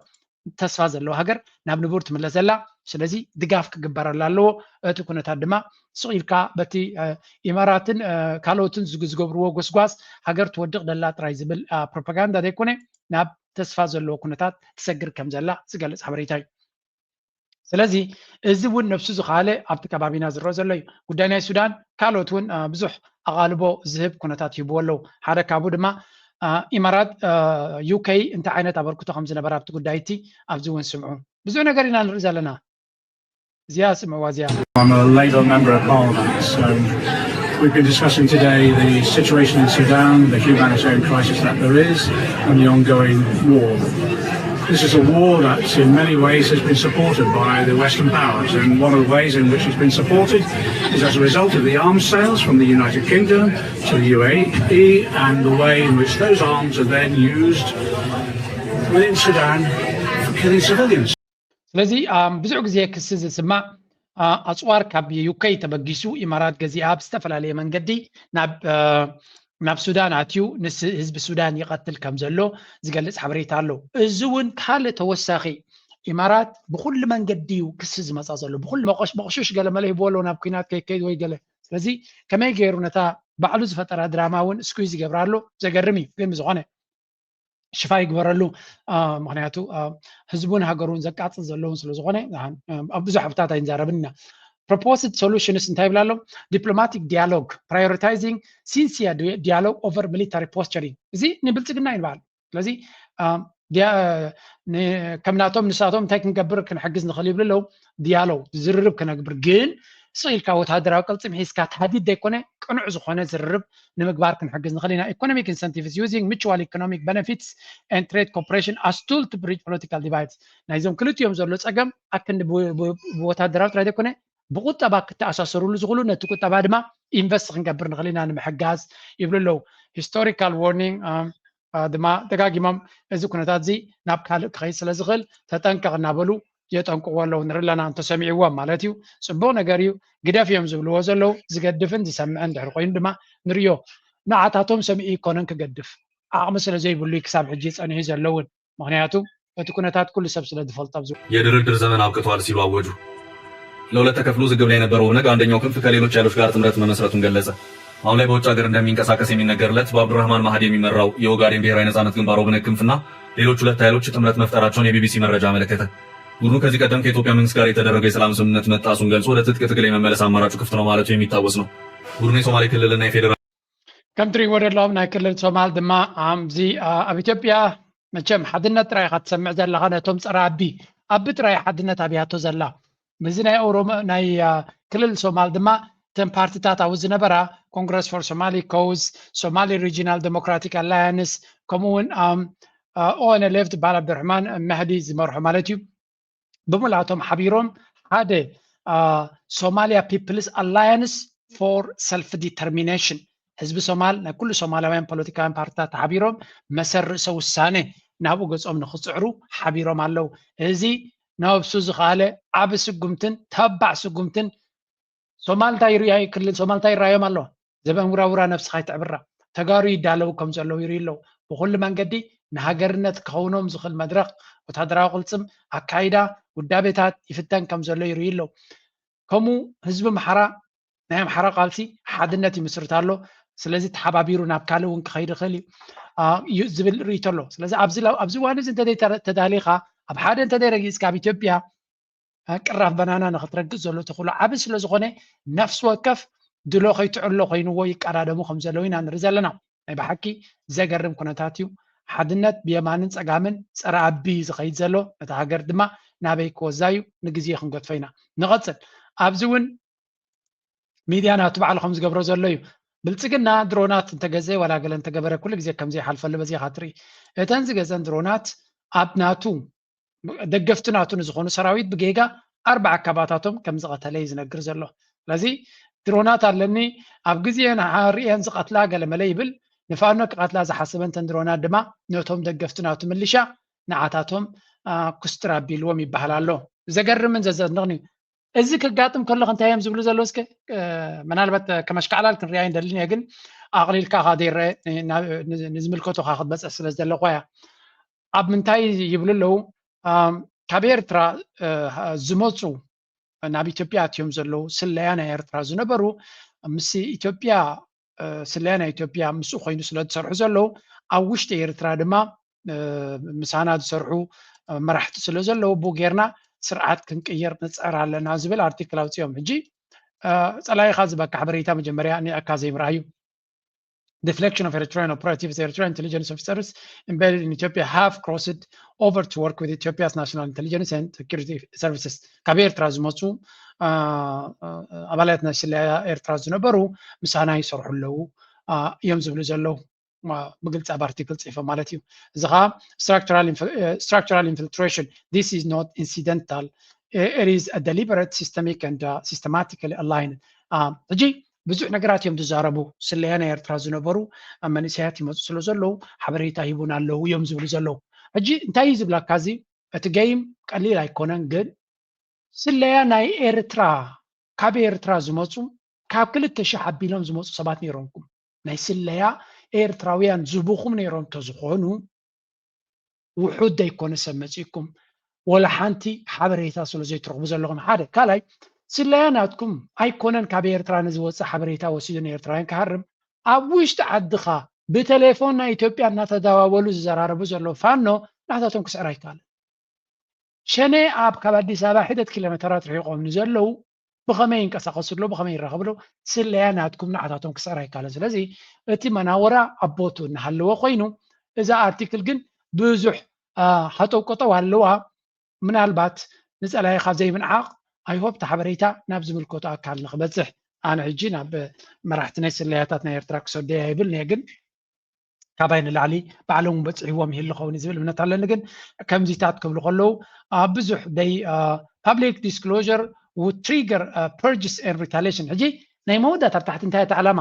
ተስፋ ዘለዎ ሃገር ናብ ንቡር ትምለስ ዘላ። ስለዚ ድጋፍ ክግበረላ ኣለዎ። እቲ ኩነታት ድማ ስቕ ኢልካ በቲ ኢማራትን ካልኦትን ዝገብርዎ ጎስጓስ ሃገር ትወድቕ ደላ ጥራይ ዝብል ፕሮፓጋንዳ ዘይኮነ ናብ ተስፋ ዘለዎ ኩነታት ትሰግር ከም ዘላ ዝገልፅ ሓበሬታ እዩ። ስለዚ እዚ እውን ነብሱ ዝኸኣለ ኣብቲ ከባቢና ዝረአ ዘሎ እዩ። ጉዳይ ናይ ሱዳን ካልኦት እውን ብዙሕ ኣቓልቦ ዝህብ ኩነታት ይህብዎ ኣለዉ። ሓደ ካብኡ ድማ ኢማራት ዩኬ እንታይ ዓይነት ኣበርክቶ ከም ዝነበረ ኣብቲ ጉዳይ እቲ ኣብዚ እውን ስምዑ። ብዙሕ ነገር ኢና ንርኢ ዘለና። እዚኣ ስምዕዋ እዚኣ። I'm a Labour Member of Parliament. So we've been discussing today the situation in Sudan, the humanitarian crisis that there is, and the ongoing war. This is a war that in many ways has been supported by the Western powers, and one of the ways in which it's been supported is as a result of the arms sales from the United Kingdom to the U A E and the way in which those arms are then used within Sudan for killing civilians. ስለዚ ብዙሕ ግዜ ክሲ ዝስማዕ ኣፅዋር ካብ ዩኬ ተበጊሱ ኢማራት ገዚኣ ብዝተፈላለየ መንገዲ ናብ ናብ ሱዳን ኣትዩ ንህዝቢ ሱዳን ይቐትል ከም ዘሎ ዝገልፅ ሓበሬታ ኣሎ። እዚ እውን ካልእ ተወሳኺ ኢማራት ብኩሉ መንገዲ እዩ ክሲ ዝመፃ ዘሎ። ብኩሉ መቆሽሽ ገለ መለ ሂብዎ ኣለዎ ናብ ኩናት ከይከይድ ወይ ገለ። ስለዚ ከመይ ገይሩ ነታ ባዕሉ ዝፈጠራ ድራማ እውን እስኩይ ዝገብራ ኣሎ። ዘገርም እዩ። ግን ብዝኾነ ሽፋ ይግበረሉ። ምክንያቱ ህዝቡን ሃገሩን ዘቃፅል ዘለውን ስለዝኾነ ብዙሕ ኣብታት ኣይንዛረብን ኢና። Proposed solutions እንታይ ይብላ ኣሎ? Diplomatic dialogue, prioritizing sincere dialogue over military posturing። እዚ ንብልፅግና እዩ ንበሃል። ስለዚ ከም ናቶም ንሳቶም እንታይ ክንገብር ክንሕግዝ ንኽእል ይብሉ ኣለዉ። ዲያሎግ ዝርርብ ክነግብር ግን ስቕ ኢልካ ወታደራዊ ቅልጽም ሒዝካ ታህዲድ ዘይኮነ ቅኑዕ ዝኾነ ዝርርብ ንምግባር ክንሕግዝ ንኽእል ኢና። Economic incentives using mutual economic benefits and trade cooperation as tool to bridge political divides። ናይዞም ክልቲኦም ዘሎ ጸገም ኣክንዲ ብወታደራዊ ጥራይ ዘይኮነ ብቁጠባ ክተኣሳሰሩሉ ዝኽእሉ ነቲ ቁጠባ ድማ ኢንቨስት ክንገብር ንኽእል ኢና ንምሕጋዝ ይብሉ ኣለዉ። ሂስቶሪካል ዋርኒንግ ድማ ደጋጊሞም እዚ ኩነታት እዚ ናብ ካልእ ክኸይድ ስለ ዝኽእል ተጠንቀቕ እናበሉ የጠንቅቑ ኣለዉ። ንርኢ ኣለና እንተሰሚዕዎም ማለት እዩ። ጽቡቕ ነገር እዩ። ግደፍ እዮም ዝብልዎ ዘለዉ። ዝገድፍን ዝሰምዕን ድሕሪ ኮይኑ ድማ ንርእዮ። ንዓታቶም ሰሚዑ ይኮነን ክገድፍ ዓቕሚ ስለ ዘይብሉ እዩ ክሳብ ሕጂ ጸኒሑ ዘለውን። ምኽንያቱ እቲ ኩነታት ኩሉ ሰብ ስለ ዝፈልጦ ኣብዚ የድርድር ዘመን አብቅቷል ሲሉ አወጁ። ለሁለት ተከፍሎ ዝግብ ላይ የነበረው ኦነግ አንደኛው ክንፍ ከሌሎች ኃይሎች ጋር ጥምረት መመስረቱን ገለጸ። አሁን ላይ በውጭ ሀገር እንደሚንቀሳቀስ የሚነገርለት በአብዱራህማን ማህዲ የሚመራው የኦጋዴን ብሔራዊ ነጻነት ግንባር ኦብነግ ክንፍና ሌሎች ሁለት ኃይሎች ጥምረት መፍጠራቸውን የቢቢሲ መረጃ አመለከተ። ቡድኑ ከዚህ ቀደም ከኢትዮጵያ መንግስት ጋር የተደረገው የሰላም ስምምነት መጣሱን ገልጾ ወደ ትጥቅ ትግል የመመለስ አማራጩ ክፍት ነው ማለቱ የሚታወስ ነው። ቡድኑ የሶማሌ ክልልና የፌዴራል ከም ትሪእዎ ዘለኹም ናይ ክልል ሶማል ድማ ኣብዚ ኣብ ኢትዮጵያ መቸም ሓድነት ጥራይ ኢኻ ትሰምዕ ዘለኻ ነቶም ፀረ ኣቢ ኣቢ ጥራይ ሓድነት ኣብያቶ ዘላ ምስዚ ናይ ኦሮሞ ናይ ክልል ሶማል ድማ እተን ፓርቲታት ኣብኡ ዝነበራ ኮንግረስ ፎር ሶማሊ ኮዝ ሶማሊ ሪጂናል ዴሞክራቲክ ኣላያንስ ከምኡ እውን ኦንኤልኤፍ ዝበሃል ኣብድርሕማን መህዲ ዝመርሖ ማለት እዩ ብሙላቶም ሓቢሮም ሓደ Somalia People's Alliance for Self Determination ህዝቢ ሶማል ናይ ኩሉ ሶማላውያን ፖለቲካውያን ፓርቲታት ተሓቢሮም መሰል ርእሰ ውሳነ ናብኡ ገጾም ንክፅዕሩ ሓቢሮም ኣለዉ። እዚ ነብሱ ዝኸኣለ ዓቢ ስጉምትን ተባዕ ስጉምትን ሶማል እንታይ ይርኣዩ ክልል ሶማል እንታይ ይረኣዮም ኣለዋ ዘበን ውራውራ ነብስኻ ይትዕብራ ተጋሩ ይዳለዉ ከም ዘለዉ ይርኢ ኣለዉ ብኩሉ መንገዲ ንሃገርነት ክኸውኖም ዝኽእል መድረኽ ወታደራዊ ቅልፅም ኣካይዳ ውዳቤታት ይፍተን ከም ዘሎ ይርኢ ኣለዉ ከምኡ ህዝቢ ኣምሓራ ናይ ኣምሓራ ቃልሲ ሓድነት ይምስርት ኣሎ ስለዚ ተሓባቢሩ ናብ ካልእ እውን ክኸይድ ይኽእል እዩ ዝብል ርእይቶ ኣሎ ስለዚ ኣብዚ እዋን እዚ እንተዘይ ተዳሊኻ ኣብ ሓደ እንተዘይ ረጊፅካ ኣብ ኢትዮጵያ ቅራፍ በናና ንክትረግፅ ዘሎ ተኽእሎ ዓቢ ስለ ዝኾነ ነፍሲ ወከፍ ድሎ ከይትዕሎ ኮይንዎ ይቀዳደሙ ከም ዘለዉ ኢና ንርኢ ዘለና ናይ ብሓቂ ዘገርም ኩነታት እዩ ሓድነት ብየማንን ፀጋምን ፀረ ኣቢ ዝኸይድ ዘሎ ነቲ ሃገር ድማ ናበይ ክወዛ እዩ ንግዜ ክንገድፎ ኢና ንቐፅል ኣብዚ እውን ሚድያ ናቱ ባዕሉ ከም ዝገብሮ ዘሎ እዩ ብልፅግና ድሮናት እንተገዘ ዋላ ገለ እንተገበረ ኩሉ ግዜ ከም ዘይሓልፈሉ በዚኻ ትርኢ እተን ዝገዘን ድሮናት ኣብ ናቱ ደገፍቲ ናቱ ንዝኾኑ ሰራዊት ብጌጋ ኣርባዓ ኣካባታቶም ከም ዝቐተለ እዩ ዝነግር ዘሎ ስለዚ ድሮናት ኣለኒ ኣብ ግዜ ንሃርየን ዝቐትላ ገለመለ ይብል ንፋኖ ክቐትላ ዝሓሰበ እንተን ድሮናት ድማ ነቶም ደገፍቲ ናቱ ምልሻ ንዓታቶም ኩስትር ኣቢልዎም ይበሃል ኣሎ ዘገርምን ዘዘድንቕን እዩ እዚ ክጋጥም ከሎ እንታይ እዮም ዝብሉ ዘለዉ እስከ ምናልባት ከመሽካዕላል ክንሪኣ ይንደልን እየ ግን ኣቕሊልካ ካ ዘይረአ ንዝምልከቶ ካ ክትበፅሕ ስለ ዝደለኳ እያ ኣብ ምንታይ ይብሉ ኣለዉ ካብ ኤርትራ ዝመፁ ናብ ኢትዮጵያ ኣትዮም ዘለዉ ስለያ ናይ ኤርትራ ዝነበሩ ምስ ኢትዮጵያ ስለያ ናይ ኢትዮጵያ ምስኡ ኮይኑ ስለ ዝሰርሑ ዘለዉ ኣብ ውሽጢ ኤርትራ ድማ ምሳና ዝሰርሑ መራሕቲ ስለ ዘለዉ ብኡ ጌርና ስርዓት ክንቅይር ንፅዕር ኣለና ዝብል ኣርቲክል ኣውፅኦም ሕጂ ፀላኢኻ ዝበካ ሓበሬታ መጀመርያ ንዕካ ዘይምርኣዩ Deflection of Eritrean operatives, Eritrean intelligence officers embedded in Ethiopia have crossed over to work with Ethiopia's national intelligence and security services. ካብ ኤርትራ ዝመፁ ኣባላት ናይ ስለያ ኤርትራ ዝነበሩ ምሳና ይሰርሑ ኣለዉ እዮም ዝብሉ ዘለዉ ብግልፂ ኣብ ኣርቲክል ፅሒፎ ማለት እዩ እዚ ከዓ structural infiltration this is not incidental it is a deliberate systemic and uh, systematically aligned ሕጂ ብዙሕ ነገራት እዮም ዝዛረቡ ስለያ ናይ ኤርትራ ዝነበሩ ኣብ መንእሰያት ይመፁ ስለ ዘለዉ ሓበሬታ ሂቡን ኣለዉ እዮም ዝብሉ ዘለዉ ሕጂ እንታይ እዩ ዝብላካ እዚ እቲ ገይም ቀሊል ኣይኮነን ግን ስለያ ናይ ኤርትራ ካብ ኤርትራ ዝመፁ ካብ ክልተ ሽሕ ኣቢሎም ዝመፁ ሰባት ነይሮምኩም ናይ ስለያ ኤርትራውያን ዝቡኹም ነይሮም ተዝኾኑ ውሑድ ዘይኮነ ሰብ መፂእኩም ወላ ሓንቲ ሓበሬታ ስለ ዘይትረኽቡ ዘለኹም ሓደ ካልኣይ ስለያ ናትኩም ኣይኮነን ካብ ኤርትራ ንዝወፅእ ሓበሬታ ወሲዱ ንኤርትራውያን ክሃርም ኣብ ውሽጢ ዓድኻ ብቴሌፎን ናይ ኢትዮጵያ እናተደዋወሉ ዝዘራረቡ ዘለዉ ፋኖ ናታቶም ክስዕር ኣይከኣልን ሸኔ ኣብ ካብ ኣዲስ ኣበባ ሒደት ኪሎ ሜተራት ርሒቖም ንዘለዉ ብኸመይ ይንቀሳቐሱ ኣለዉ ብኸመይ ይራኸቡ ኣለዉ ስለያ ናትኩም ንዓታቶም ክስዕር ኣይከኣልን ስለዚ እቲ መናወራ ኣብ ቦቱ እናሃለወ ኮይኑ እዛ ኣርቲክል ግን ብዙሕ ሃጠውቀጠው ኣለዋ ምናልባት ንፀላኢኻ ዘይምንዓቕ I hope እቲ ሓበሬታ ናብ ዝምልከቶ ኣካል ንክበፅሕ፣ ኣነ ሕጂ ናብ መራሕቲ ናይ ስለያታት ናይ ኤርትራ ክሰደያ ይብል እየ፣ ግን ካባይ ንላዕሊ ባዕሎም በፂሕዎም ይህሉ ኸውን ዝብል እምነት ኣለኒ። ግን ከምዚታት ክብሉ ከለዉ ኣብ ብዙሕ ደይ public disclosure would trigger purges and retaliation። ሕጂ ናይ መወዳእታ ኣብ ታሕቲ እንታይ እቲ ዓላማ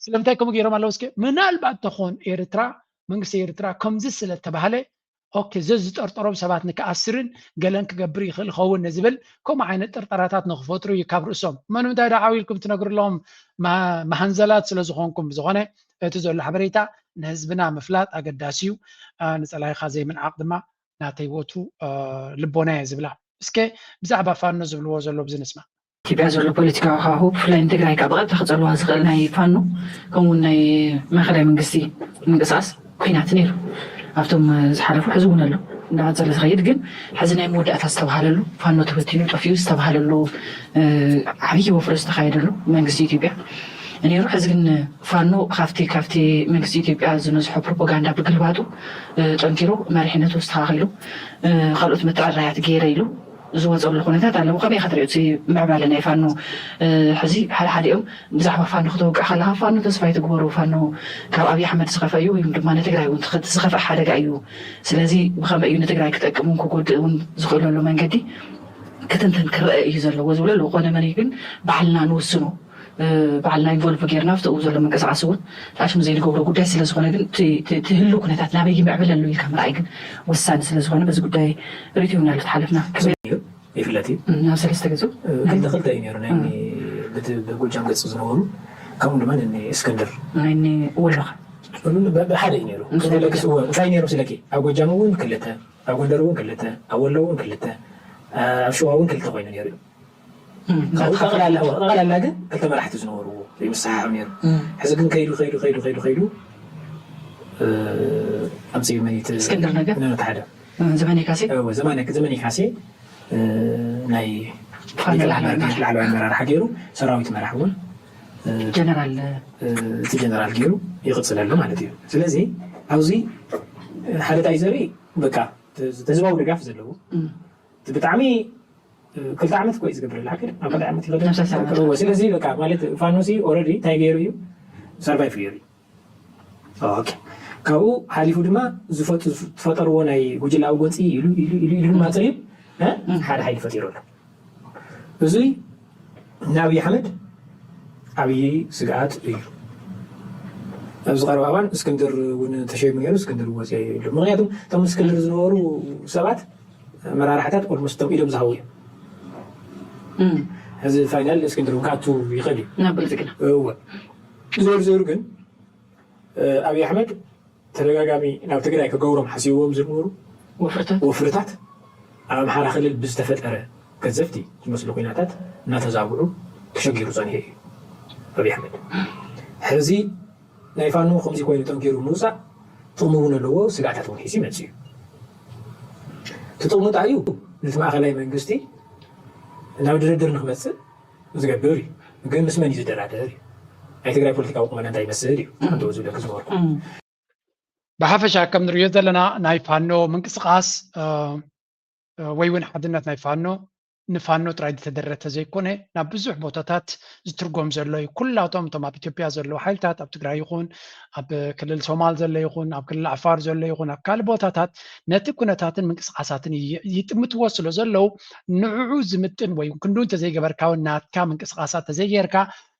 ስለምንታይ ከምኡ ገይሮም ኣለዉ? እስኪ ምናልባት ተኾን ኤርትራ መንግስቲ ኤርትራ ከምዚ ስለ ተባህለ ኦኬ ዘዝጠርጠሮም ሰባት ንክኣስርን ገለን ክገብር ይኽእል ኸውን ንዝብል ከምኡ ዓይነት ጥርጠራታት ንክፈጥሩ እዩ ካብ ርእሶም። መኑ እንታይ ደኣ ዓው ኢልኩም ትነግሩ ኣለኹም መሃንዘላት ስለ ዝኾንኩም። ብዝኾነ እቲ ዘሎ ሓበሬታ ንህዝብና ምፍላጥ ኣገዳሲ እዩ። ንፀላኢኻ ዘይምንዓቕ ድማ ናተይ ወትሩ ልቦና እየ ዝብላ። እስከ ብዛዕባ ፋኖ ዝብልዎ ዘሎ ብዚ ንስማ። ኢትዮጵያ ዘሎ ፖለቲካዊ ሃዋህው ብፍላይ ንትግራይ ካብ ብቐጥታ ክፀልዋ ዝኽእል ናይ ፋኖ ከምኡውን ናይ ማእኸላይ መንግስቲ ምንቅስቃስ ኩናት ነይሩ ኣብቶም ዝሓለፉ ሕዚ እውን ኣሎ እንዳቐፀለ ዝኸይድ ግን ሕዚ ናይ መወዳእታ ዝተባሃለሉ ፋኖ ተበቲኑ ጠፊኡ ዝተባሃለሉ ዓብዪ ወፍሪ ዝተኻየደሉ መንግስቲ ኢትዮጵያ ነይሩ። ሕዚ ግን ፋኖ ካብቲ ካብቲ መንግስቲ ኢትዮጵያ ዝነዝሖ ፕሮፓጋንዳ ብግልባጡ ጠንኪሩ መሪሕነቱ ኣስተኻኺሉ ካልኦት ምትዕራያት ገይረ ኢሉ ዝወፀሉ ኩነታት ኣለዎ። ከመይ ኢኻ ትሪኦ እቲ ምዕባለ ናይ ፋኖ? ሕዚ ሓደ ሓዲኦም ብዛዕባ ፋኖ ክተውቅዕ ከለካ ፋኖ ተስፋ ኣይትግበሩ፣ ፋኖ ካብ ኣብይ ኣሕመድ ዝኸፍአ እዩ ወይ ድማ ንትግራይ እውን ዝኸፍእ ሓደጋ እዩ። ስለዚ ብኸመይ እዩ ንትግራይ ክጠቅም እውን ክጎድእ እውን ዝኽእለሉ መንገዲ ክትንትን ክረአ እዩ ዘለዎ ዝብሉ ኣለዉ። ኮነ መን ግን ባዕልና ንውስኖ ባዕልና ኢንቮልቭ ጌርና ኣብቲ ኡ ዘሎ ምንቅስቃስ እውን ጣሽም ዘይንገብሮ ጉዳይ ስለ ዝኾነ ግን ትህሉ ኩነታት ናበይ ይምዕብል ኣሎ ኢልካ ምርኣይ ግን ወሳኒ ስለ ዝኾነ በዚ ጉዳይ ርእትውና ኣሎ ተሓለፍና ይፍለጥ እዩ ናብ ሰለስተ ገጹ ክልተ ክልተ እዩ ነይሩ ናይ ብጎጃም ገጽ ዝነበሩ ከምኡ ድማ እስክንድር ናይ ወሎኻ ብሓደ እዩ ነይሩ እንታይ ነይሩ ስለኪ ኣብ ጎጃም እውን ክልተ ኣብ ጎንደር እውን ክልተ ኣብ ወሎ እውን ክልተ ኣብ ሸዋ እውን ክልተ ኮይኑ ነይሩ እዩ ጠቕላላ ግን ክልተ መራሕቲ ዝነበርዎ ይምሰሓቕ ነይሩ ሕዚ ግን ከይዱ ከይዱ ከይዱ ከይዱ ከይዱ ኣምፅኡ መኒት እስክንድር ነገር ነነተሓደ ዘመነ ካሴ ዘመነ ካሴ ናይ ላዕለዋይ ኣመራርሓ ገይሩ ሰራዊት መራሕ እውን ጀነራል እቲ ጀነራል ገይሩ ይቕፅል ኣሎ ማለት እዩ ስለዚ ኣብዚ ሓደ ታይ ዘርኢ በቃ ህዝባዊ ድጋፍ ዘለዎ ብጣዕሚ ክልተ ዓመት እኮ እዩ ዝገብረላ ሓቂ ኣብ ካልእ ዓመት ይኸደ ስለዚ በቃ ማለት ፋኖሲ ኦረዲ እንታይ ገይሩ እዩ ሰርቫይቭ ገይሩ እዩ ካብኡ ሓሊፉ ድማ ዝፈጠርዎ ናይ ጉጅላዊ ጎንፂ ኢሉ ኢሉ ኢሉ ኢሉ ማፅር እዩ ሓደ ሓይሊ ፈጢሩ ኣሎ እዙይ ንኣብይ ኣሕመድ ዓብዪ ስግኣት እዩ ኣብዚ ቀረባ እዋን እስክንድር እውን ተሸይሙ ነይሩ እስክንድር ወፂኦ ይብሉ ምክንያቱም እቶም እስክንድር ዝነበሩ ሰባት መራርሕታት ኦልሞስት ተም ኢሎም ዝሃው እዮም ሕዚ ፋይናል እስክንድር እውን ክኣቱ ይኽእል እዩ ናብ ብልፅግና እወ ዞር ዞር ግን ኣብይ ኣሕመድ ተደጋጋሚ ናብ ትግራይ ክገብሮም ሓሲብዎም ዝነበሩ ወፍርታት ወፍርታት ኣብ ኣምሓራ ክልል ብዝተፈጠረ ገዘፍቲ ዝመስሉ ኩናታት እናተዛብዑ ተሸጊሩ ፀኒሑ እዩ ኣብይ ኣሕመድ ሕዚ ናይ ፋኖ ከምዚ ኮይኑ ጠንኪሩ ምውፃእ ጥቕሚ እውን ኣለዎ ስጋታት እውን ሒዙ ይመፅእ እዩ እቲ ጥቕሙ እንታይ እዩ ነቲ ማእኸላይ መንግስቲ ናብ ድርድር ንክመፅእ ዝገብር እዩ ግን ምስ መን እዩ ዝደራደር እዩ ናይ ትግራይ ፖለቲካዊ ቁመና እንታይ ይመስል እዩ ኣንተ ዝብለክ ዝነበርኩ ብሓፈሻ ከም ንሪኦ ዘለና ናይ ፋኖ ምንቅስቃስ ወይ እውን ሓድነት ናይ ፋኖ ንፋኖ ጥራይ ዝተደረተ ዘይኮነ ናብ ብዙሕ ቦታታት ዝትርጎም ዘሎ እዩ። ኩላቶም እቶም ኣብ ኢትዮጵያ ዘለዉ ሓይልታት ኣብ ትግራይ ይኹን ኣብ ክልል ሶማል ዘሎ ይኹን ኣብ ክልል ዓፋር ዘሎ ይኹን ኣብ ካልእ ቦታታት ነቲ ኩነታትን ምንቅስቃሳትን ይጥምትዎ ስለ ዘለዉ ንዕዑ ዝምጥን ወይ ክንዱ እንተዘይገበርካ እውን ናትካ ምንቅስቃሳት ተዘይጌርካ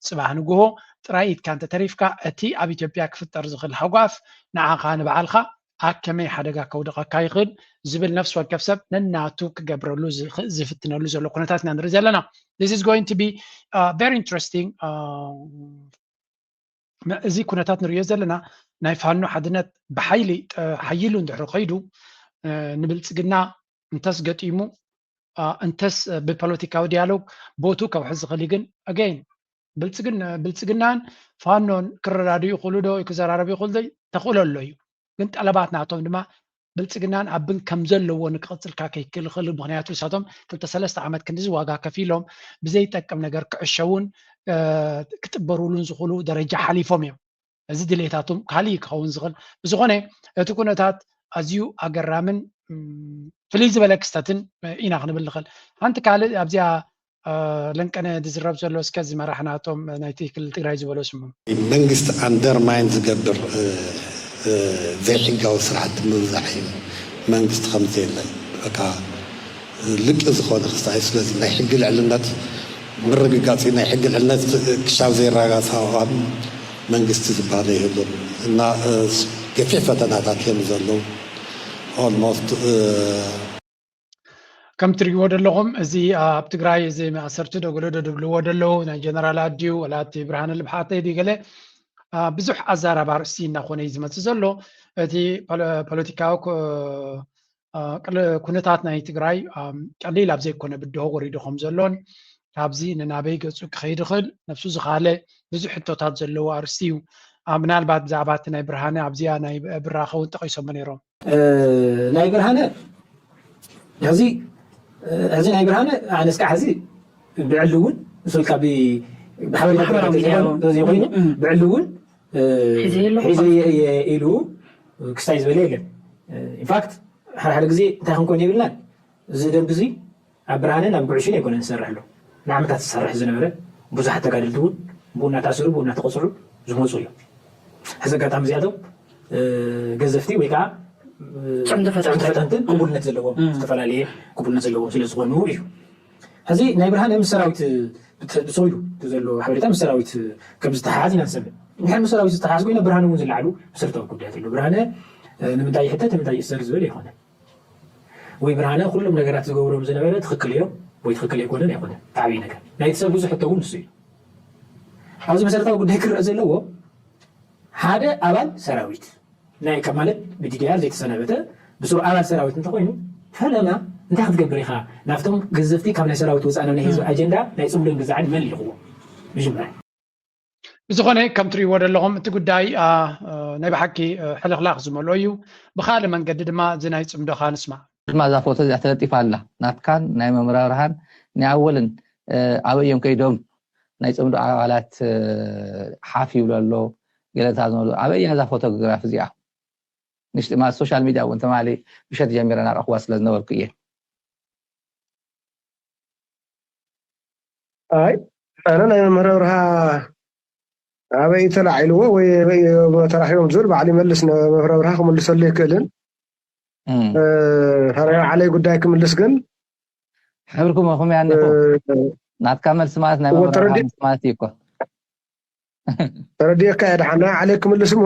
ፅባሕ ንግሆ ጥራይ ኢድካ እንተተሪፍካ እቲ ኣብ ኢትዮጵያ ክፍጠር ዝኽእል ሃጓፍ ንዓኻ ንባዕልኻ ኣብ ከመይ ሓደጋ ከውድቐካ ይኽእል ዝብል ነፍሲ ወከፍ ሰብ ነናቱ ክገብረሉ ዝፍትነሉ ዘሎ ኩነታት ኢና ንርኢ ዘለና። This is going to be very interesting። እዚ ኩነታት ንሪኦ ዘለና ናይ ፋኖ ሓድነት ብሓይሊ ሓይሉ እንድሕር ከይዱ ንብልፅግና እንተስ ገጢሙ እንተስ ብፖለቲካዊ ዲያሎግ ቦቱ ከውሕዝ ዝኽእል ግን ኣገይን ብልፅግናን ፋኖን ክረዳድኡ ይኽእሉ ዶ ክዘራረቡ ይኽእሉ ዶ ተኽእሎ ኣሎ እዩ ግን ጠለባት ናቶም ድማ ብልፅግናን ኣብን ከም ዘለዎ ንክቕፅልካ ከይክልኽል ምክንያቱ ንሳቶም ክልተ ሰለስተ ዓመት ክንዲዚ ዋጋ ከፊሎም ብዘይጠቅም ነገር ክዕሸውን ክጥበሩሉን ዝኽእሉ ደረጃ ሓሊፎም እዮም እዚ ድሌታቶም ካልእ ክኸውን ዝኽእል ብዝኾነ እቲ ኩነታት ኣዝዩ ኣገራምን ፍልይ ዝበለ ክስተትን ኢና ክንብል ንኽእል። ሓንቲ ካልእ ኣብዚኣ ለንቀነ ዝዝረብ ዘሎ እስከ እዚ መራሕናቶም ናይቲ ክልል ትግራይ ዝበሎ ስሙ። መንግስቲ ኣንደርማይን ዝገብር ዘይሕጋዊ ስራሕቲ ምብዛሕ እዩ። መንግስቲ ከምዘየለ በቃ ልቂ ዝኾነ ክስታይ። ስለዚ ናይ ሕጊ ልዕልነት ምርግጋፅ እዩ። ናይ ሕጊ ልዕልነት ክሻብ ዘይረጋጋፅ ኣዋን መንግስቲ ዝበሃል ይህሉን እና ገፊሕ ፈተናታት እዮም ዘለዉ። ኦልሞስት ከም ትሪእዎ ዘለኹም እዚ ኣብ ትግራይ እዚ መኣሰርቲ ዶ ገለ ዶ ድብልዎ ደለዉ ናይ ጀነራላት ድዩ ወላ እቲ ብርሃነ ልብሓተይ ድዩ ገለ ብዙሕ ኣዛራቢ ኣርእስቲ እናኾነ እዩ ዝመፅእ ዘሎ። እቲ ፖለቲካዊ ኩነታት ናይ ትግራይ ቀሊል ኣብ ዘይኮነ ብድሆ ወሪዱ ከም ዘሎን ካብዚ ንናበይ ገፁ ክኸይድ ይኽእል ነብሱ ዝኻለ ብዙሕ ሕቶታት ዘለዎ ኣርእስቲ እዩ። ምናልባት ብዛዕባ እቲ ናይ ብርሃነ ኣብዚኣ ናይ ብራኸ እውን ጠቒሶሞ ነይሮም። ናይ ብርሃነ ሕዚ ሕዚ ናይ ብርሃነ ኣነስካ ሕዚ ብዕሊ እውን እሱ ካብ ብሓበሬታ ዘይኮይኑ ብዕሊ እውን ሒዘ ኢሉ ክስታይ ዝበለ የለን። ኢንፋክት ሓደ ሓደ ግዜ እንታይ ክንኮን የብልናን። እዚ ደንብ እዚ ኣብ ብርሃነ ናብ ጉዕሽን ኣይኮነን ዝሰርሕ ኣሎ። ንዓመታት ዝሰርሕ ዝነበረ ብዙሓት ተጋደልቲ እውን ብኡ እናተኣሰሩ ብኡ እናተቐፅዑ ዝመፁ እዮም። ሕዚ ኣጋጣሚ እዚኣቶም ገዘፍቲ ወይ ከዓ ፅዕንቶ ፈጠንቲ ፈጠንትን ቅቡልነት ዘለዎም ዝተፈላለየ ቅቡልነት ዘለዎም ስለ ዝኾኑ እዩ። ሕዚ ናይ ብርሃነ ምስ ሰራዊት ብሰይዱ ዘሎ ሓበሬታ ምስ ሰራዊት ከም ዝተሓሓዝ ኢና ንሰምዕ። እንድሕር ምስ ሰራዊት ዝተሓሓዝ ኮይነ ብርሃነ እውን ዝለዓሉ መሰረታዊ ጉዳያት ኣሎ። ብርሃነ ንምንታይ ይሕተት ንምንታይ ይእሰር ዝብል ኣይኮነን። ወይ ብርሃነ ኩሎም ነገራት ዝገብሮም ዝነበረ ትኽክል እዮም ወይ ትኽክል ኣይኮነን ኣይኮነን። ተዓብይ ነገር ናይቲ ሰብ ብዙሕ ሕቶ እውን ንሱ እዩ። ኣብዚ መሰረታዊ ጉዳይ ክረአ ዘለዎ ሓደ ኣባል ሰራዊት ናይ ካብ ማለት ብዲዲኣር ዘይተሰናበተ ብስሩ ኣባል ሰራዊት እንተኮይኑ ፈለማ እንታይ ክትገብር ኢኻ? ናብቶም ገዘፍቲ ካብ ናይ ሰራዊት ወፃእ ናብ ናይ ህዝቢ ኣጀንዳ ናይ ፅምዶን ግዛዕን መን ይልኽዎ? መጀመርያ ብዝኾነ ከም ትሪእዎ ዘለኹም እቲ ጉዳይ ናይ ብሓቂ ሕልኽላኽ ዝመልኦ እዩ። ብኻልእ መንገዲ ድማ እዚ ናይ ፅምዶኻ ንስማዕ። ድማ እዛ ፎቶ እዚኣ ተለጢፋ ኣላ ናትካን ናይ መምህር ኣብርሃን ናይ ኣወልን ኣበይ እዮም ከይዶም ናይ ፅምዶ ኣባላት ሓፍ ይብሉ ኣሎ ገለታት ዝመሉ ኣበይ እያ እዛ ፎቶግራፍ እዚኣ ንሽጢ ማለት ሶሻል ሚድያ እውን ተማሊ ምሸት ጀሚረ ናረእኽዋ ስለ ዝነበርኩ እየ ኣይ ኣነ ናይ መምህር ኣብርሃ ኣበይ ተላዒልዎ ወይ ተራኺቦም ዝብል ባዕሉ ይመልስ መምህር ኣብርሃ ክምልሰሉ ኣይክእልን። ናይ ባዕለይ ጉዳይ ክምልስ ግን ሕብርኩም ኢኹም ያ እኒኹ ናትካ መልሲ ማለት ናይ መምህር ኣብርሃ መልሲ ማለት እዩ እኮ። ተረዲእካ እየ ድሓን ናይ ባዕለይ ክምልስ እሞ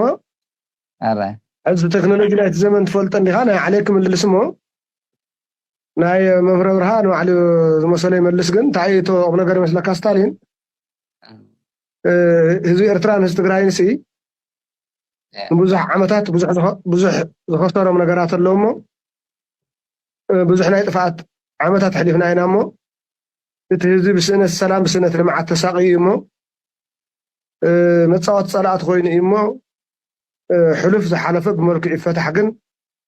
ኣራይ ሕዚ ቴክኖሎጂ ናይቲ ዘመን ትፈልጦ እንዲኻ ናይ ባዕለይ ክምልስ እሞ ናይ መምህር ኣብርሃ ንባዕሉ ዝመሰሎ ይመልስ ግን እንታይ እዩ እቲ ቁም ነገር ይመስለካ ስታሊን ህዝቢ ኤርትራን ህዝቢ ትግራይን ሲ ንብዙሕ ዓመታት ብዙሕ ዝኸሰሮም ነገራት ኣለዉ እሞ ብዙሕ ናይ ጥፍኣት ዓመታት ኣሕሊፍና ኢና እሞ እቲ ህዝቢ ብስእነት ሰላም ብስእነት ልምዓት ተሳቒዩ እዩ እሞ መፃወቲ ፀላእቲ ኮይኑ እዩ እሞ ሕሉፍ ዝሓለፈ ብመልክዑ ይፈታሕ ግን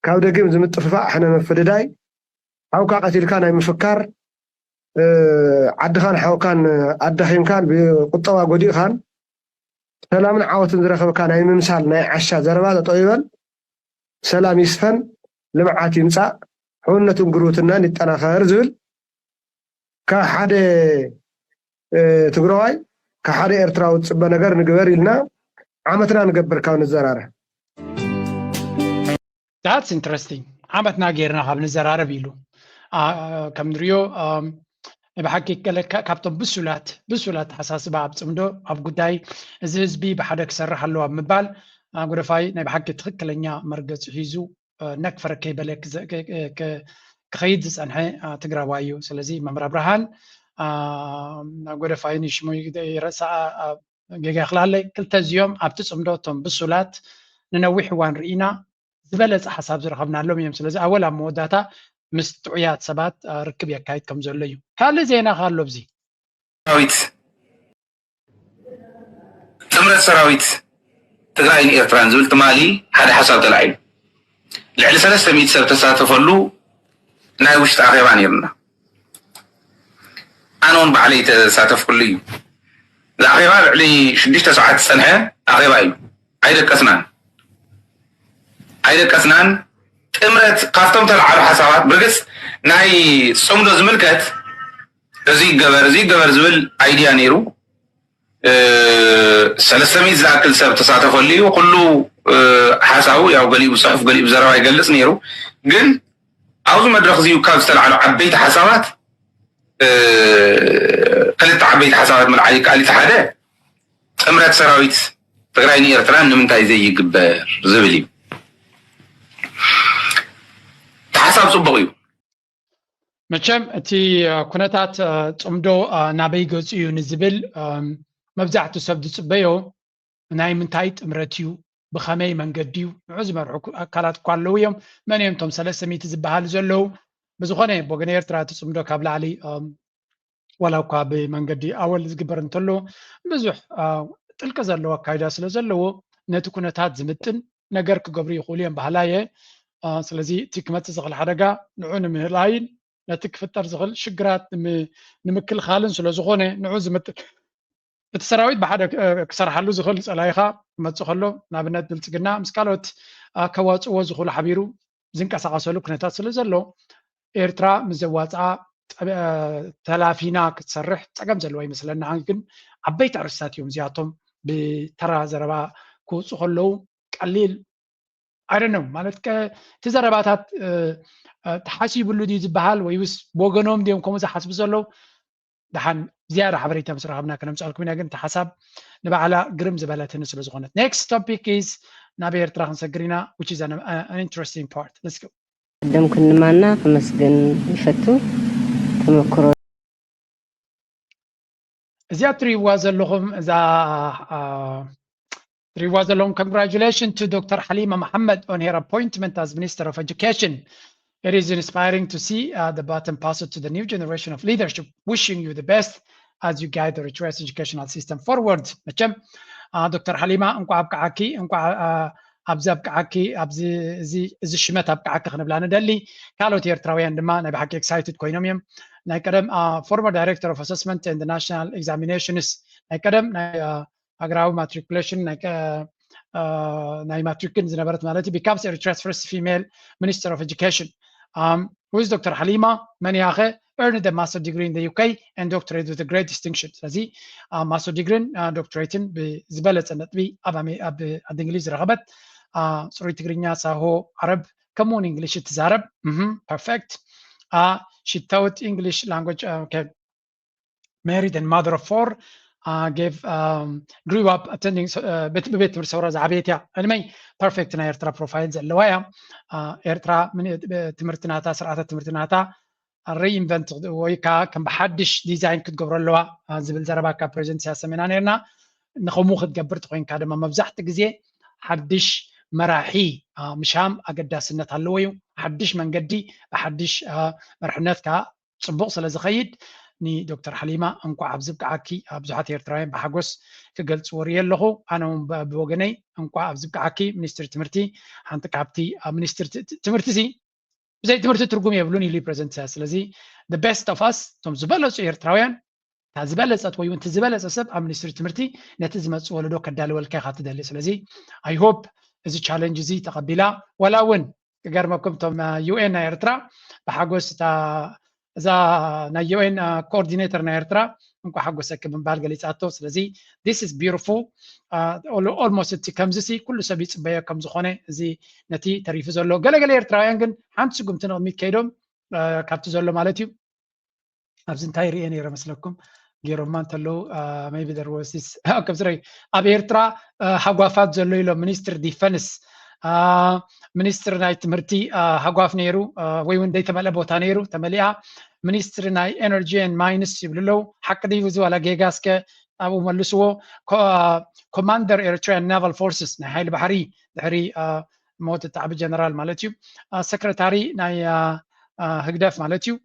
ካብ ደጊም ዝምጥፍፋእ ሕነ ምፍድዳይ ሓውካ ቀቲልካ ናይ ምፍካር ዓድኻን ሓውካን ኣዳኺምካን ብቁጠባ ጎዲእኻን ሰላምን ዓወትን ዝረኸብካ ናይ ምምሳል ናይ ዓሻ ዘረባ ጠጠው ይበል፣ ሰላም ይስፈን፣ ልምዓት ይምፃእ፣ ሕውነትን ጉርብትናን ይጠናኸር ዝብል ካብ ሓደ ትግራዋይ ካብ ሓደ ኤርትራዊ ዝፅበ ነገር ንግበር ኢልና ዓመትና ንገብር ካብ ንዘራረብ። That's interesting ዓመትና ጌርና ካብ ንዘራረብ ኢሉ ከም ንሪኦ ብሓቂ ገለ ካብቶም ብሱላት ብሱላት ኣተሓሳስባ ኣብ ፅምዶ ኣብ ጉዳይ እዚ ህዝቢ ብሓደ ክሰርሕ ኣለዎ ኣብ ምባል ጎደፋይ ናይ ብሓቂ ትኽክለኛ መርገፂ ሒዙ ነክፈረ ከይበለ ክኸይድ ዝፀንሐ ትግራዋይ እዩ። ስለዚ መምህር ኣብርሃን ጎደፋይ ንሽሙ ይረሳኣ ጌጋ ይኽላለይ ክልተ እዚኦም ኣብቲ ፅምዶ እቶም ብሱላት ንነዊሕ እዋን ርኢና ዝበለፀ ሓሳብ ዝረኸብናሎም እዮም። ስለዚ ኣወል ኣብ መወዳእታ ምስ ጥዑያት ሰባት ርክብ የካይድ ከም ዘሎ እዩ። ካልእ ዜና ከ ኣሎ ኣብዚ? ሰራዊት ጥምረት ሰራዊት ትግራይን ኤርትራን ዝብል ትማሊ ሓደ ሓሳብ ተላዒሉ ልዕሊ ሰለስተ ሚእቲ ሰብ ተሳተፈሉ ናይ ውሽጢ ኣኼባ ነይሩና። ኣነ እውን ባዕለይ ተሳተፍኩሉ እዩ። እዚ ኣኼባ ልዕሊ ሽዱሽተ ሰዓት ዝፀንሐ ኣኼባ እዩ። ኣይደቀስናን ኣይደቀስናን። ጥምረት ካብቶም ተለዓሉ ሓሳባት ብርግጽ ናይ ጽምዶ ዝምልከት እዚ ይገበር እዚ ይገበር ዝብል ኣይድያ ነይሩ። ሰለስተ ሚእቲ ዝኣክል ሰብ ተሳተፈሉ እዩ። ኩሉ ሓሳቡ ያው ገሊኡ ብፅሑፍ ገሊኡ ብዘረባ ይገልፅ ነይሩ። ግን ኣብዚ መድረክ እዚ ካብ ዝተለዓሉ ዓበይቲ ሓሳባት ክልተ ዓበይቲ ሓሳባት ምልዓል ይከኣል። እቲ ሓደ ጥምረት ሰራዊት ትግራይ ንኤርትራ ንምንታይ ዘይግበር ዝብል እዩ። እቲ ሓሳብ ፅቡቅ እዩ። መቸም እቲ ኩነታት ፅምዶ ናበይ ገፁ እዩ ንዝብል መብዛሕትኡ ሰብ ዝፅበዮ ናይ ምንታይ ጥምረት እዩ፣ ብኸመይ መንገዲ እዩ፣ ንዑ ዝመርሑ ኣካላት እኳ ኣለዉ እዮም። መን እዮም እቶም ሰለስተ ሚእቲ ዝበሃሉ ዘለዉ? ብዝኾነ ብወገን ኤርትራ እቲ ፅምዶ ካብ ላዕሊ ዋላ እኳ ብመንገዲ ኣወል ዝግበር እንተሎ ብዙሕ ጥልቂ ዘለዎ ኣካይዳ ስለ ዘለዎ ነቲ ኩነታት ዝምጥን ነገር ክገብሩ ይኽእሉ እዮም በሃላ እየ። ስለዚ እቲ ክመፅእ ዝኽእል ሓደጋ ንዑ ንምህላይን ነቲ ክፍጠር ዝኽእል ሽግራት ንምክልኻልን ስለ ዝኾነ ንዑ ዝምጥን እቲ ሰራዊት ብሓደ ክሰርሓሉ ዝኽእል ፀላኢኻ ክመፅእ ከሎ ንኣብነት ብልፅግና ምስ ካልኦት ከዋፅእዎ ዝኽእሉ ሓቢሩ ዝንቀሳቐሰሉ ኩነታት ስለ ዘሎ ኤርትራ ምስ ዘዋፅኣ ተላፊና ክትሰርሕ ፀገም ዘለዎ ይመስለና። ግን ዓበይቲ ኣርእስታት እዮም እዚኣቶም ብተራ ዘረባ ክወፁ ከለዉ ቀሊል ኣይደለም ማለት እቲ ዘረባታት ተሓሲብሉ ድዩ ዝበሃል ወይስ ብወገኖም ድዮም ከምኡ ዝሓስቡ ዘለዉ? ደሓን ዝያዳ ሓበሬታ ምስ ረኸብና ከነምፅኣልኩም ኢና። ግን እቲ ሓሳብ ንባዕላ ግርም ዝበለትኒ ስለ ዝኾነት። Next topic is ናብ ኤርትራ ክንሰግር ኢና which is an interesting part. Let's go. ቀደም ክንማና ከመስግን ይፈቱ ተመክሮ እዚኣ ትሪእዋ ዘለኹም እዛ ትሪእዋ ዘለኹም congratulations to Doctor Halima Mohammed on her appointment as Minister of Education. It is inspiring to see uh, the baton passed to the new generation of leadership. Wishing you the best as you guide the Eritrea's educational system forward. መቸም ዶክተር ሓሊማ እንኳዕ ኣብቅዓኪ፣ እንኳዕ ኣብዚ ኣብቅዓኪ፣ ኣብዚ እዚ ሽመት ኣብቅዓኪ ክንብላ ንደሊ። ካልኦት ኤርትራውያን ድማ ናይ ብሓቂ excited ኮይኖም እዮም። ናይ ቀደም former director of assessment and national examinations ናይ ቀደም ናይ ሃገራዊ matriculation ናይ ማትሪክን ዝነበረት ማለት እዩ becomes Eritrea's first female minister of education. Um, who is Doctor Halima? መን እያ ኸ? Earned a master degree in the U K and doctorate with a great distinction. ስለዚ master degree ን doctorate ን ብዝበለፀ ነጥቢ ኣብ ዓዲ እንግሊዝ ዝረኸበት፣ ፅሩይ ትግርኛ፣ ሳሆ፣ ዓረብ ከምኡውን እንግሊሽ እትዛረብ። Perfect. She taught English language married and mother of four, uh, gave um, grew up attending ብቤት ትምህርቲ ሰውራ ዝዓበየት እያ። ዕድመይ perfect ናይ ኤርትራ profile ዘለዋ እያ። ኤርትራ ትምህርቲ ናታ፣ ስርዓተ ትምህርቲ ናታ reinvent ወይ ከዓ ከም ብሓድሽ design ክትገብሮ ኣለዋ ዝብል ዘረባ ካብ ፕሬዚደንት ኢሳያስ ሰሚዕና ነርና። ንከምኡ ክትገብር ተኮይንካ ድማ መብዛሕትኡ ግዜ ሓድሽ መራሒ ምሻም ኣገዳስነት ኣለዎ እዩ። ሓድሽ መንገዲ ብሓድሽ መርሕነት ከዓ ፅቡቕ ስለ ዝኸይድ ንዶክተር ሓሊማ እንኳዕ ኣብዚ ብቅዓኪ ብዙሓት ኤርትራውያን ብሓጎስ ክገልፅዎ ርእየ ኣለኹ። ኣነ እውን ብወገነይ እንኳዕ ኣብዚ ብቅዓኪ ሚኒስትሪ ትምህርቲ ሓንቲ ካብቲ ኣብ ሚኒስትሪ ትምህርቲ ሲ ብዘይ ትምህርቲ ትርጉም የብሉን ኢሉ ፕሬዚደንት ኢሳያስ። ስለዚ the best of us እቶም ዝበለፁ ኤርትራውያን እታ ዝበለፀት ወይ እውን እቲ ዝበለፀ ሰብ ኣብ ሚኒስትሪ ትምህርቲ ነቲ ዝመፅእ ወለዶ ከዳልወልካ ኢኻ ትደሊ። ስለዚ I hope እዚ challenge እዚ ተቐቢላ ዋላ እውን ክገርመኩም እቶም UN ናይ ኤርትራ ብሓጎስ እታ እዛ ናይ UN coordinator ናይ ኤርትራ እንኳዕ ሓጎሰኪ ብምባል ገሊፃቶ። ስለዚ this is beautiful. Almost እቲ ከምዚ ሲ ኩሉ ሰብ ይፅበዮ ከም ዝኾነ እዚ ነቲ ተሪፉ ዘሎ ገለገለ ኤርትራውያን ግን ሓንቲ ስጉምቲ ንቕድሚት ከይዶም ካብቲ ዘሎ ማለት እዩ። ኣብዚ እንታይ ርእየ ነይረ መስለኩም? ገይሮማ እንተለዉ maybe there was this ከም ስረይ ኣብ ኤርትራ ሃጓፋት ዘሎ ኢሎም ሚኒስትር ዲፈንስ ሚኒስትር ናይ ትምህርቲ ሃጓፍ ነይሩ ወይ እውን ዘይተመልአ ቦታ ነይሩ ተመሊኣ ሚኒስትሪ ናይ energy and mines ይብሉ ኣለዉ። ሓቂ ድዩ እዚ ዋላ ጌጋ? እስከ ኣብኡ መልስዎ። Commander Eritrean Naval Forces ናይ ሓይሊ ባሕሪ ድሕሪ ሞት እቲ ዓቢ ጀነራል ማለት እዩ። ሰክረታሪ ናይ ህግደፍ ማለት እዩ።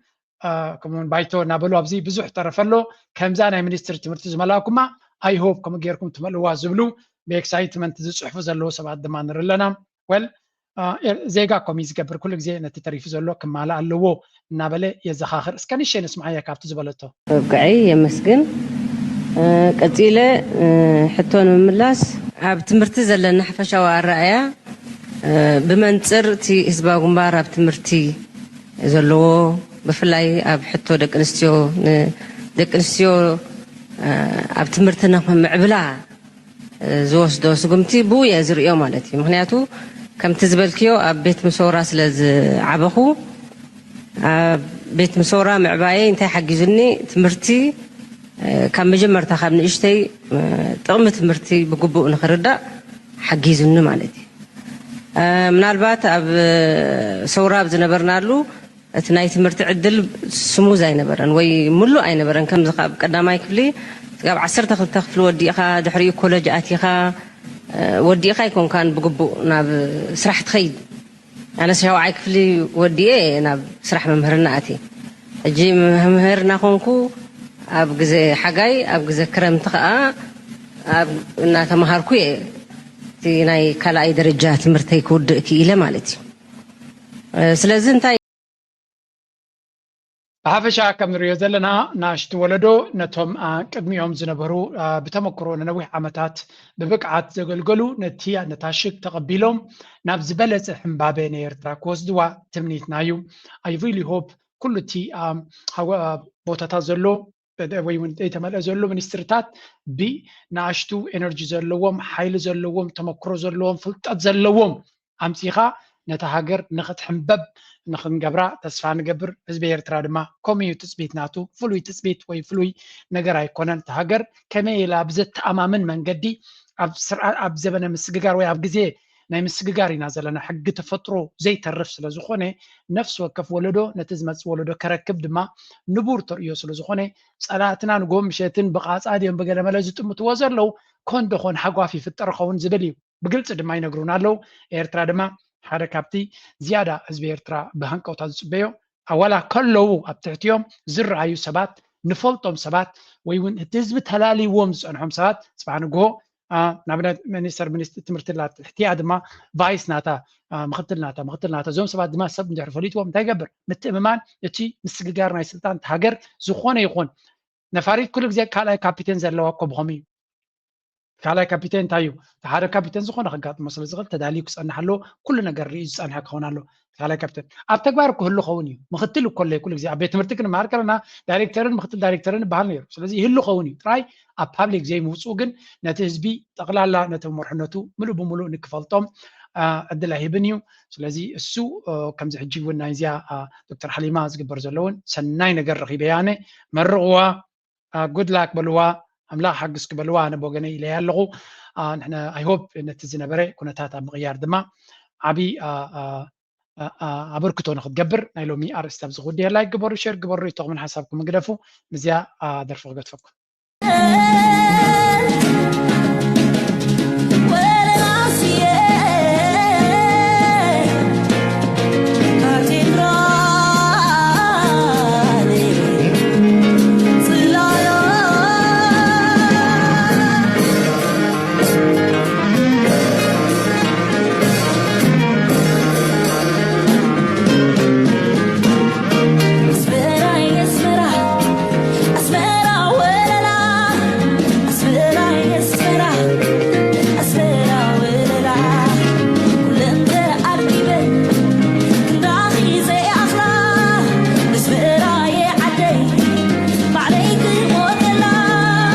ከምኡውን ባይቶ እናበሉ ኣብዚ ብዙሕ ተረፈ ኣሎ። ከምዛ ናይ ሚኒስትሪ ትምህርቲ ዝመላእኩማ I hope ከምኡ ጌርኩም ትመልእዋ ዝብሉ ብexcitement ዝፅሕፉ ዘለዉ ሰባት ድማ ንርኢ ኣለና። Well ዜጋ ከምኡ እዩ ዝገብር። ኩሉ ግዜ ነቲ ተሪፉ ዘሎ ክማላእ ኣለዎ እናበለ የዘኻኽር። እስከ ንእሽተይ ንስምዓያ ካብቲ ዝበለቶ። ኣብቅዐይ የመስግን። ቀጺለ ሕቶ ንምምላስ ኣብ ትምህርቲ ዘለና ሓፈሻዊ ኣረኣእያ ብመንፅር እቲ ህዝባዊ ግንባር ኣብ ትምህርቲ ዘለዎ፣ ብፍላይ ኣብ ሕቶ ደቂ ኣንስትዮ፣ ንደቂ ኣንስትዮ ኣብ ትምህርቲ ንምዕብላ ዝወስዶ ስጉምቲ ብኡ እየ ዝርእዮ ማለት እዩ። ምክንያቱ ከምቲ ዝበልክዮ ኣብ ቤት ምሰውራ ስለ ዝዓበኹ፣ ኣብ ቤት ምሰውራ ምዕባየይ እንታይ ሓጊዙኒ? ትምህርቲ ካብ መጀመርታ ካብ ንእሽተይ ጥቕሚ ትምህርቲ ብግቡእ ንኽርዳእ ሓጊዙኒ ማለት እዩ። ምናልባት ኣብ ሰውራ ኣብ ዝነበርናሉ እቲ ናይ ትምህርቲ ዕድል ስሙዝ ኣይነበረን ወይ ምሉእ ኣይነበረን። ከምዚ ካብ ቀዳማይ ክፍሊ ካብ ዓሰርተ ክልተ ክፍሊ ወዲእኻ ድሕሪኡ ኮለጅ ኣቲኻ ወዲእኻ ኣይኮንካን ብግቡእ ናብ ስራሕ ትኸይድ። ኣነ ሻውዓይ ክፍሊ ወዲኤ ናብ ስራሕ መምህርና ኣቲ ሕጂ መምህር እናኾንኩ ኣብ ግዜ ሓጋይ ኣብ ግዜ ክረምቲ ከዓ ኣብ እናተምሃርኩ እየ እቲ ናይ ካልኣይ ደረጃ ትምህርተይ ክውድእ ክኢለ ማለት እዩ። ስለዚ እንታይ ብሓፈሻ ከም ንሪኦ ዘለና ናሽቲ ወለዶ ነቶም ቅድሚኦም ዝነበሩ ብተመክሮ ንነዊሕ ዓመታት ብብቅዓት ዘገልገሉ ነቲ ነታ ሽግ ተቐቢሎም ናብ ዝበለፀ ሕምባበ ናይ ኤርትራ ክወስድዋ ትምኒትና እዩ። I really hope ኩሉ እቲ ቦታታት ዘሎ ወይ እውን ዘይተመልአ ዘሎ ሚኒስትርታት ብንኣሽቱ ኤነርጂ ዘለዎም ሓይሊ ዘለዎም ተመክሮ ዘለዎም ፍልጠት ዘለዎም ኣምፂኻ ነታ ሃገር ንኽትሕምበብ ንኽንገብራ ተስፋ ንገብር። ህዝቢ ኤርትራ ድማ ከምኡ እዩ ትፅቢት ናቱ። ፍሉይ ትፅቢት ወይ ፍሉይ ነገር ኣይኮነን። እታ ሃገር ከመይ ኢላ ብዘተኣማምን መንገዲ ኣብ ዘበነ ምስግጋር ወይ ኣብ ግዜ ናይ ምስግጋር ኢና ዘለና። ሕጊ ተፈጥሮ ዘይተርፍ ስለ ዝኾነ ነፍሲ ወከፍ ወለዶ ነቲ ዝመፅእ ወለዶ ከረክብ ድማ ንቡር ተርእዮ ስለ ዝኾነ ፀላእትና ንጎ ምሸትን ብቓፃ ድዮም ብገለመለ ዝጥምትዎ ዘለዉ ኮን ደኾን ሃጓፍ ይፍጠር ኸውን ዝብል እዩ። ብግልፂ ድማ ይነግሩና ኣለዉ። ኤርትራ ድማ ሓደ ካብቲ ዝያዳ ህዝቢ ኤርትራ ብሃንቀውታ ዝፅበዮ ኣዋላ ከለዉ ኣብ ትሕቲኦም ዝረኣዩ ሰባት ንፈልጦም ሰባት ወይ እውን እቲ ህዝቢ ተላልይዎም ዝፀንሖም ሰባት ፅባሕ ንግሆ ንኣብነት ሚኒስተር ትምህርቲ ላ ትሕቲኣ ድማ ቫይስ ናታ ምክትል ናታ ምክትል ናታ እዞም ሰባት ድማ ሰብ እንድሕር ፈሊጥዎም እንታይ ይገብር? ምትእምማን እቲ ምስግጋር ናይ ስልጣን ሃገር ዝኾነ ይኹን ነፋሪት ኩሉ ግዜ ካልኣይ ካፒቴን ዘለዋ እኮ ብኸም እዩ። ካልኣይ ካፒቴን እንታይ እዩ? ሓደ ካፒቴን ዝኾነ ከጋጥሞ ስለ ዝኽእል ተዳልዩ ክፀንሕ ኣለዎ። ኩሉ ነገር ርእዩ ዝፀንሐ ክኸውን ኣለዎ። ካልኣይ ካፒቴን ኣብ ተግባር ክህሉ ኸውን እዩ። ምክትል እኮ ኣለይ ኩሉ ግዜ ኣብ ቤት ትምህርቲ ክንመሃር ከለና ዳይሬክተርን ምክትል ዳይሬክተርን ይበሃል ነይሩ። ስለዚ ይህሉ ኸውን እዩ። ጥራይ ኣብ ፓብሊክ ዘይምውፅኡ ግን ነቲ ህዝቢ ጠቕላላ ነቲ መርሕነቱ ምሉእ ብምሉእ ንክፈልጦም ዕድል ኣይህብን እዩ። ስለዚ እሱ ከምዚ ሕጂ እውን ናይዚኣ ዶክተር ሓሊማ ዝግበር ዘሎ እውን ሰናይ ነገር ረኺበ ኣነ። መርቕዋ፣ ጉድ ላክ በልዋ፣ ኣምላኽ ሓግዝኪ በልዋ ኣነ ብወገነይ ኢለያ ኣለኹ። ንሕና I hope ነቲ ዝነበረ ኩነታት ኣብ ምቕያር ድማ ዓብዪ ኣበርክቶ ንክትገብር ናይ ሎሚ ኣርእስቲ ኣብዚ ክውድየላ ይግበሩ። ሸር ግበሩ፣ ርእይቶኹምን ሓሳብኩምን ግደፉ። ምስዚኣ ደርፊ ክገድፈኩም።